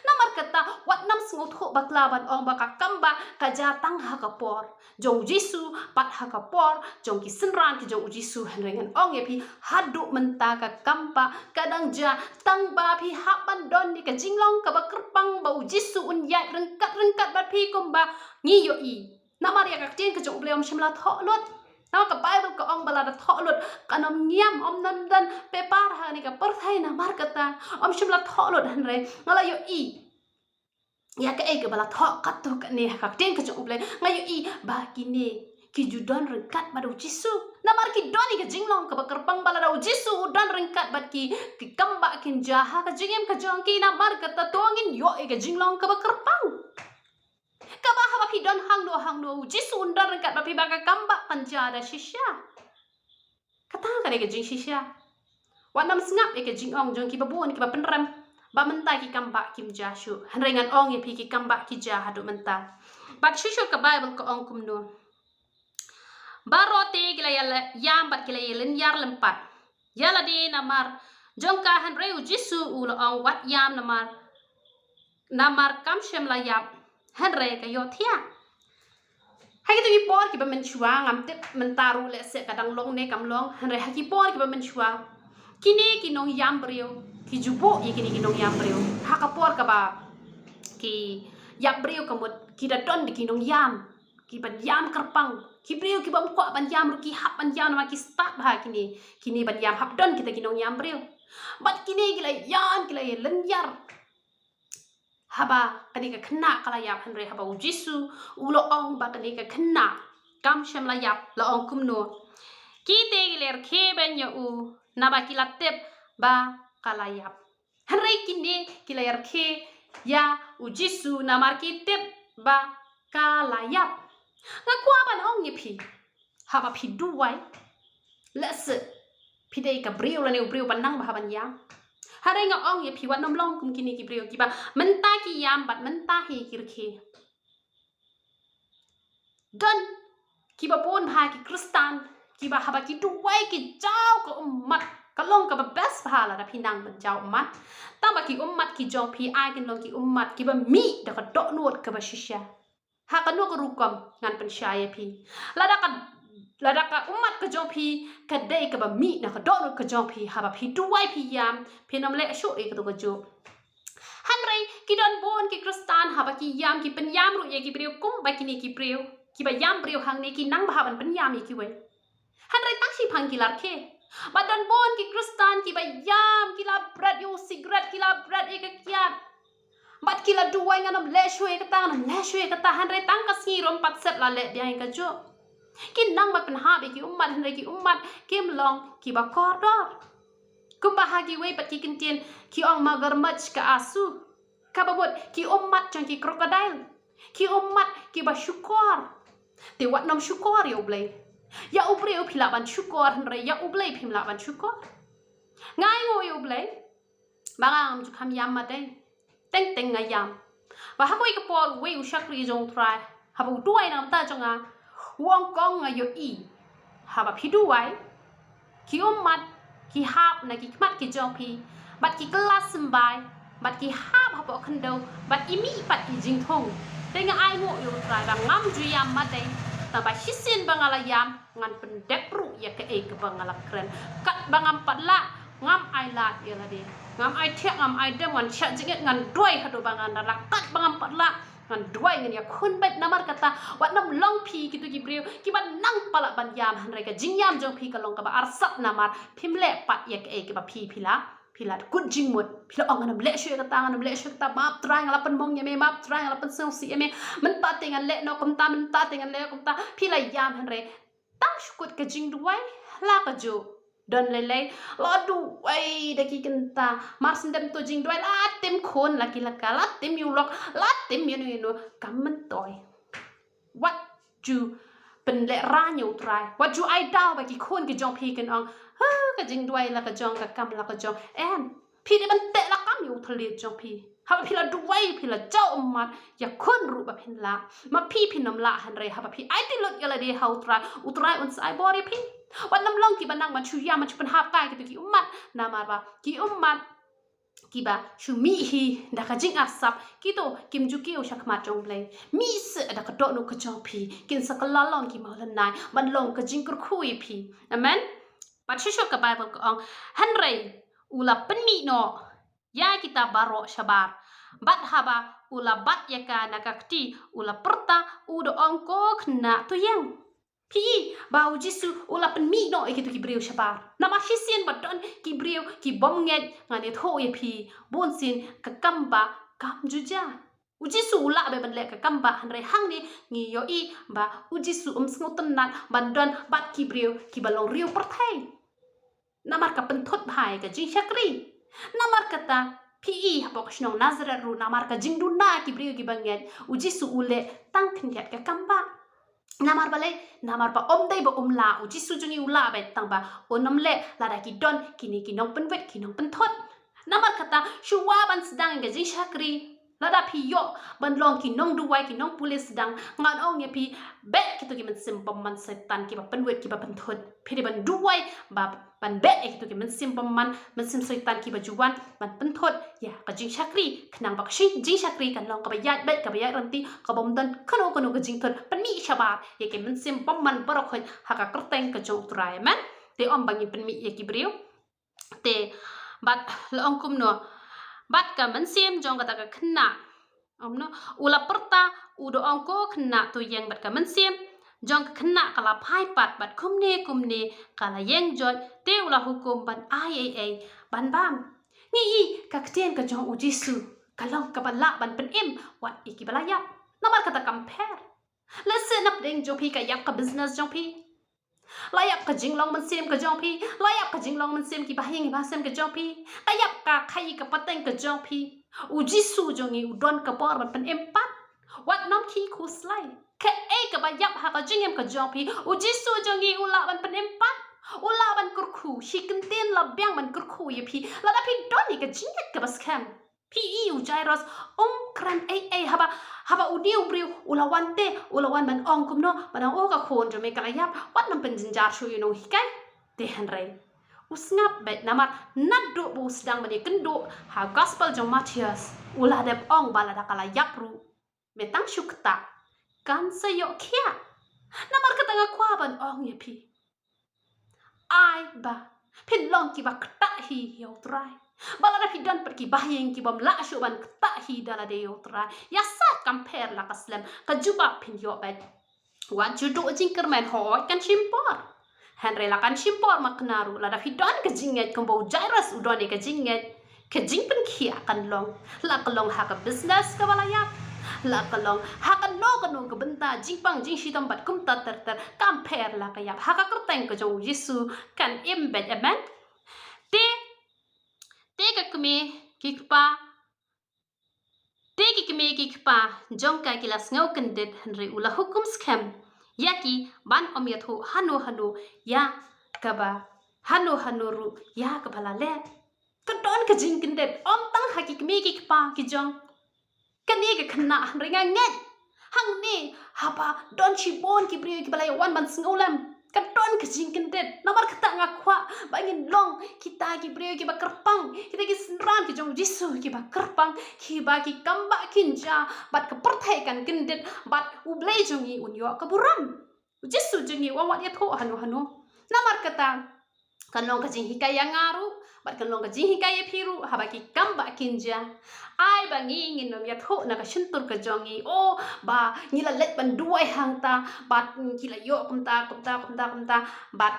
Namar kata wat nym sngewthuh bakla ban ong ba ka kambah ka jia tang ha ka por jong U Jisu bad ha ka por jong ki synran ki jong U Jisu. Hynrei ngan ong ïa phi, haduh mynta ka kambah ka dang jia, tang ba phi hap ban don ïa ka jinglong kaba kyrpang ba U Jisu un ïaid ryngkat ryngkat bad phi kumba ngi ïohi. Namar ïa ka ktien ka jong U Blei ym shym la thoh lut. Namar ka Baibl ka ong ba lada thoh lut kan ym ngiam, ym don paper ha kane ka pyrthei. Namar kata ym shym la thoh lut, hynrei nga la ïohi ïa kaei kaba la thoh katto katne ha ka ktien ka jong U Blei. Nga ïohi ba kine ki ju don ryngkat bad U Jisu. Namar ki don ïa ka jinglong kaba kyrpang ba lada U Jisu u don ryngkat bad ki, ki kambah kin jia ha ka jingim ka jong ki. Namar kata to ngin ïoh ïa ka jinglong kaba kyrpang. Kaba haba phi don hangno hangno U Jisu un don ryngkat bad phi ba ka kambah kan jia da shisha. Kata ka dei ka jingshisha. Wat nym sngap ïa ka jingong jong kiba bun kiba pynrem ba mynta ki kambah kim jia shuh. Hynrei ngan ong ïa phi, ki kambah ki jia haduh mynta. Bad shuh shuh ka Baibl ka ong kumno. Baroh te ki la ïa ïam bad ki la ïa lynñiar lympat ïa lade namar jong ka, hynrei U Jisu u la ong, wat ïam namar, namar kam shym la ïap, hynrei ka ïohthiah. Ha kito ki por kiba mynshuwa, ngam tip mynta ruh lehse ka dang long ne kam long, hynrei ha ki por kiba mynshuwa kine ki nongïam briew ki ju buh ïa kine ki nongïam briew. Ha ka por kaba ki ïap briew ka mut ki da don da ki nongïam kiban ïam kyrpang. Ki briew ki bym kwah ban ïam ruh ki hap ban ïam namar ki stad bha kine, kine ban ïam, hap don kita ki nongïam briew. Bad kine ki la ïam, ki la ïa lynñiar. Haba kane ka khynnah ka la ïap, hynrei haba U Jisu u la ong ba kane ka khynnah kam shym la ïap, la ong kumno? Ki te ki la rkhie beiñ ïa u naba ki la tip ba ka la ïap. Hynrei kine ki la ïa rkhie ïa U Jisu namar ki tip ba ka la ïap. Nga kwah ban ong ïa phi, haba phi duwai, lehse phi dei ka briew lane u briew ba nang bha ban ïam. Hynrei nga ong ïa phi, wat nym long kum kine ki briew kiba mynta ki ïam bad mynta hi ki rkhie. Don kiba bun bha ki Khristan kiba haba ki duwai ki jaw ka ummat, ka long kaba best bha lada phi nang ban jaw ummat. Tangba ki ummat ki jong phi ai kin long ki ummat kiba mih da ka dohnud kaba shisha. Ha kano ka rukom ngan pynshai ïa phi. Lada ka, lada ka ummat ka jong phi ka dei kaba mih na ka dohnud ka jong phi, haba phi duwai phi ïam, phin ym leh shuh ïa kato kajuh. Hynrei ki don bun ki Khristan haba ki ïam ki pynïam ruh ïa ki briew kumba kine ki briew kiba ïam briew hangne, ki nang bha ban pynïam ïa kiwei. Hynrei tang shiphang ki la rkhie. Bad don bun ki Khristan kiba ïam, ki la bret ïa u sikret, ki la bret ïa ka kiad. Bad ki la duwai, ngan ym leh shuh ïa kata, ngan ym leh shuh ïa kata, hynrei tang ka sngi ruh ym pat set la leh biang ïa kajuh. Ki nang ban pynhap ïa ki ummat, hynrei ki ummat kim long kiba kordor. Kumba ha kiwei pat ki kyntien ki ong magarmach ka asu. Kaba mut ki ummat jong ki crocodile. Ki ummat kiba shukor. Te wat nym shukor ïa U Blei. Ïa u briew phi lah ban shukor, hynrei ïa U Blei phim lah ban shukor. Nga ainguh ïa U Blei ba nga ngam ju kham ïam madei. Teng teng nga ïam. Ba ha kawei ka por uwei u shakri jong U Trai, haba u duwai na ka bynta jong nga, u ong, kong, nga ïohi haba phi duwai, ki ummat ki hap na ki khmat ki jong phi, bad ki kylla symbai, bad ki hap hapoh khyndew, bad i mih pat i jingthung. Te nga ainguh ïa U Trai ba ngam ju ïam madei. Tangba shisien ba nga la ïam, ngan pyndep ruh ïa kaei kaba nga la kren. Katba ngam pat lah, ngam ai lad ïa lade. Ngam ai thiah, ngam ai dem, ngan shah jingit, ngan duwai haduh ba ngan da lah. Katba ngam pat lah, ngan duwai, ngan ïakhun beit. Namar kata, wat nym long phi kito ki briew kiba nang palat ban ïam, hynrei ka jingïam jong phi ka long kaba arsat namar phim leh pat ïa kaei kaba phi, phi la, phi la kut jingmut. Phi la ong, ngan ym leh shuh ïa kata, ngan ym leh shuh ïa kata, map Trai, nga la pynmong ïa me, map Trai, nga la pynsngewsih ïa me. Mynta te ngan leh noh kumta, mynta te ngan leh kumta. Phi la ïam, hynrei tang shu kut ka jingduwai la kajuh. Don lei lei la duwai da ki kynta, mar shu dem to jingduwai la tim khun, la ki la ka, la tim ïa u lok, la tim ïa no ïa no. Kam myntoi. Wat ju pynlehrain ïa U Trai. Wat ju ai daw ba ki khun ki jong phi kin ong, ha, ka jingduwai la ka jong, ka kam la ka jong. Em, phi dei ban teh lakam ïa u thylliej jong phi. Haba phi la duwai, phi la jaw ummat, ïakhun ruh ba phin lah. Ma phi phin ym lah hynrei haba phi aiti lut ïa lade ha U Trai, U Trai un sa ai bor ïa phi. Wat nym long kiba nang ban shu ïam, ban shu pynhap kai kito ki ummat. Namar ba ki ummat kiba shu mih hi da ka jingarsap, kito kim ju kiew sha khmat jong U Blei. Mih seh da ka dohnud ka jong phi, kin sa kylla long ki mawlynnai ban long ka jingkyrkhu ïa phi. Amen. Bad shuh shuh ka Baibl ka ong, hynrei u la pynmih noh ïa kita baroh shabar. Bad haba u la bat ïa ka na ka kti, u la pyrta, u da ong, ko khynnah to ïeng. Phi i ba U Jisu u la pynmih noh ïa kito ki briew shabar. Namar shisien ba don ki briew ki bym ngeit, ngan ïathuh ïa phi, bunsien ka kam ba kam ju jia. U Jisu u lah beit ban leh ka kam ba, hynrei hangne ngi ïohi ba U Jisu um sngewtynnat ban don bad ki briew kiba long riew pyrthei. Namar ka pynthut bha ïa ka jingshakri. Namar kata phi i hapoh ka shnong Nasareth ruh, namar ka jingduna ki briew kiba ngeit, U Jisu u leh tang khyndiat ka kam ba. Namar balei? Namar ba um dei ba um lah, U Jisu jong ngi u lah beit, tang ba un ym leh lada ki don kine ki nongpynwit, ki nongpynthut. Namar kata shuwa ban sdang ïa ka jingshakri, lada phi ïoh ban long ki nongduwai, ki nongpule sdang, ngan ong ïa phi, beh kito ki mynsiem bymman Soitan kiba pynwit, kiba pynthut. Phi dei ban duwai ba ban beh ïa kito ki mynsiem bymman, mynsiem Soitan kiba ju wan ban pynthut ïa ka jingshakri, khnang ba ka jing-, jingshakri kan long kaba ïaid beit, kaba ïaid ryntih, kaba ym don kano kano ka jingthut. Pynmih shabar ïa ki mynsiem bymman baroh khoit ha ka kyrteng ka jong U Trai. Amen. Te ym ba ngin pynmih ïa ki briew. Te bad la ong kumno bad ka mynsiem jong kata ka khynnah? Kumno? U la pyrta, u da ong, ko khynnah to ïeng. Bad ka mynsiem jong ka khynnah ka la phai pat, bad kumne kumne ka la ïeng joit. Te u la hukum ban ai ei ei ban bam. Ngi i ka ktien ka jong U Jisu ka long kaba lah ban pynim wat ïa kiba la ïap. Namar kata kam pher. Lehse na pdeng jong phi ka ïap ka business jong phi, la ïap ka jinglong mynsiem ka jong phi, la ïap ka jinglong mynsiem ki bahaïing bahasem ka jong phi, ka ïap ka khaïi ka pateng ka jong phi. U Jisu jong ngi u don ka bor ban pynim pat. Wat nym khih khuslai. Kaei kaba ïap ha ka jingim ka jong phi, U Jisu jong ngi u lah ban pynim pat. U lah ban kyrkhu. Shi kyntien la biang ban kyrkhu ïa phi lada phi don ïa ka jingngeit kaba skhem. Phi i u Jairus um kren ei ei haba, haba une u briew u la wan te, u la wan ban ong kumno, ban ong, o, ka khun jong me ka la ïap. Wat nym pynjynjar shuh ïa u nonghikai. Te hynrei u sngap beit, namar naduh ba u sdang ban ïakynduh ha gospel jong Mathaios, u la dep ong ba lada ka la ïap ruh, me tang shu ktah, kan sa ïoh khiah. Namar kata nga kwah ban ong ïa phi, ai ba phin long kiba ktah hi ïa U Trai. Ba lada phi don pat ki bahaïing ki bym lah shuh ban ktah hi da lade ïa U Trai, ïa sa kam pher la ka slem, ka jubab phin ïoh beit. Wat ju duh jingkyrmen, hooid kan shim por. Hynrei la kan shim por makna ruh, lada phi don ka jingngeit kumba u Jairus u don ïa ka jingngeit, ka jingpynkhiah kan long. La ka long ha ka business kaba la ïap, la ka long ha kano kano ka bynta jingpang jingshitom bad kumta ter ter, kam pher la ka ïap. Ha ka kyrteng ka jong U Jisu kan im beit. Amen. Te, te ka kmie ki kpa, te ki kmie ki kpa jong ka ki la sngew kyndit, hynrei u la hukum skhem ïa ki ban ym ïathuh hano hano ïa kaba, hano hano ruh ïa kaba la leh. Ka don ka jingkyndit, ym tang ha ki kmie ki kpa ki jong kane ka khynnah, hynrei nga ngeit hangne haba don shibun ki briew kiba la ïa wan ban sngewlem, ka don ka jingkyndit. Namar kata nga kwah ba ngin long kita ki briew kiba kyrpang, kita ki synran ki jong U Jisu kiba kyrpang, kiba ki kam bah kynja, bad ka pyrthei kan kyndit, bad U Blei jong ngi un ïoh ka burom. U Jisu jong ngi u ong wat ïathuh hano hano. Namar kata kan long ka jinghikai ïa nga ruh bad kan long ka jinghikai ïa phi ruh, haba ki kam bah kynja, ai ba ngi ngin ym ïathuh na ka shyntur ka jong ngi, o, ba ngi la leit ban duwai hangta bad ki la ïoh kumta kumta kumta kumta, bad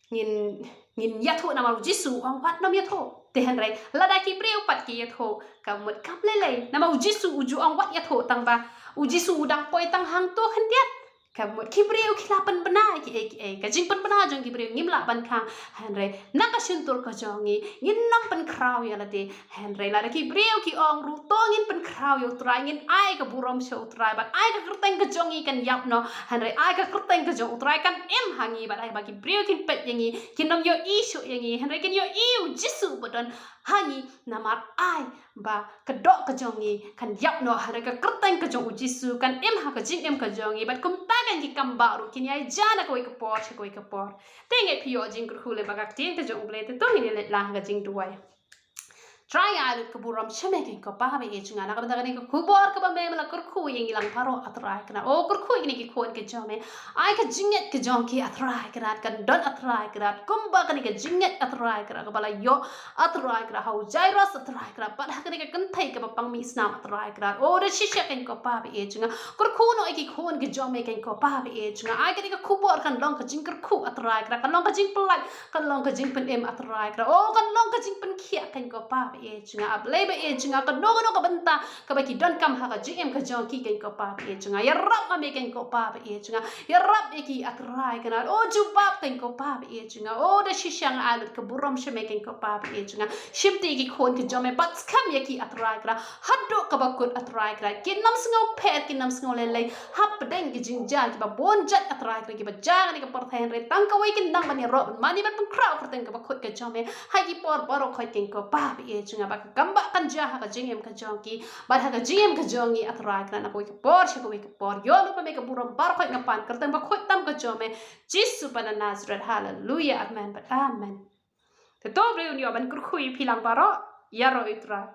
ngin, ngin ïathuh namar U Jisu u ong wat nym ïathuh. Te hynrei lada ki briew pat ki ïathuh, ka mut kam lei lei, namar U Jisu u ju ong wat ïathuh, tang ba U Jisu u dang poi tang hangto khyndiat. Ka mut ki briew ki la pynbna ïa kiei kiei, ka jingpynbna jong ki briew ngim lah ban khang. Hynrei na ka shyntur ka jong ngi ngin ym pynkhraw ïa lade. Hynrei lada ki briew ki ong ruh to ngin pynkhraw ïa U Trai, ngin ai ka burom sha U Trai bad ai ka kyrteng ka jong ngi kan ïap noh. Hynrei ai ka kyrteng ka jong U Trai kan im ha ngi bad ai ba ki briew kin peit ïa ngi, kin ym ïohi shuh ïa ngi, hynrei kin ïohi U Jisu ba don ha ngi. Namar ai ba ka doh ka jong ngi kan ïap noh, hynrei ka kyrteng ka jong U Jisu kan im ha ka jingim ka jong ngi. Bad kumta kan ki kam ba ruh kin ïai jia na kawei ka por sha kawei ka por. Te ngeit phi ïoh jingkyrkhu lem bad ka ktien ka jong U Blei, te to ngin ïa leit lang ha ka jingduwai. Trai, nga ai lut ka burom sha me keiñ ko Pa ba ïeit jong nga, na ka bynta kane ka khubor kaba me la kyrkhu ïa ngi lang baroh, A Trai Kynrad. O kyrkhu ïa kine ki khun ki jong me. Ai ka jingngeit ka jong ki, A Trai Kynrad, kan don, A Trai Kynrad, kumba kane ka jingngeit, A Trai Kynrad, kaba la ïoh, A Trai Kynrad, ha u Jairus, A Trai Kynrad, bad ha kane ka kynthei kaba pang mih snam, A Trai Kynrad. O da shisha keiñ ko Pa ba ïeit jong nga, kyrkhu noh ïa ki khun ki jong me keiñ ko Pa ba ïeit jong nga. Ai kane ka khubor kan long ka jingkyrkhu, A Trai Kynrad, kan long ka jingpyllait, kan long ka jingpynim, A Trai Kynrad. O kan long ka jingpynkhiah keiñ ko Pa ba ïeit jong nga. A Blei ba ïeit jong nga, kano kano ka bynta kaba ki donkam ha ka jingim ka jong ki keiñ ko Pa ba ïeit jong nga, ïarap ma me keiñ ko Pa ba ïeit jong nga. Ïarap ïa ki, A Trai Kynrad. O jubab keiñ ko Pa ba ïeit jong nga. O da shisha nga ai lut ka burom sha me keiñ ko Pa ba ïeit jong nga. Shimti ïa ki khun ki jong me, bad skhem ïa ki, A Trai Kynrad, haduh kaba kut, A Trai Kynrad. Kin ym sngew phet, kin ym sngew leilei hapdeng ki jingjia kiba bun jait, A Trai Kynrad, kiba jia ha kane ka pyrthei, hynrei tang kawei kin nang ban ïaroh, ban mane, ban pynkhraw kyrteng kaba kut ka jong me ha ki por baroh khoit keiñ ko Pa ba ïeit jong nga. Ba ka kam ba kan jia ha ka jingim ka jong ki bad ha ka jingim ka jong ngi, A Trai Kynrad, na kawei ka por sha kawei ka por. Ïoh lut ma me ka burom baroh khoit, nga pan kyrteng ba kut tam ka jong me, Jisu ba na Nasareth. Haleluya, amen bad amen. Te to briew un ïoh ban kyrkhu ïa phi lang baroh. Ïaroh ïa U Trai.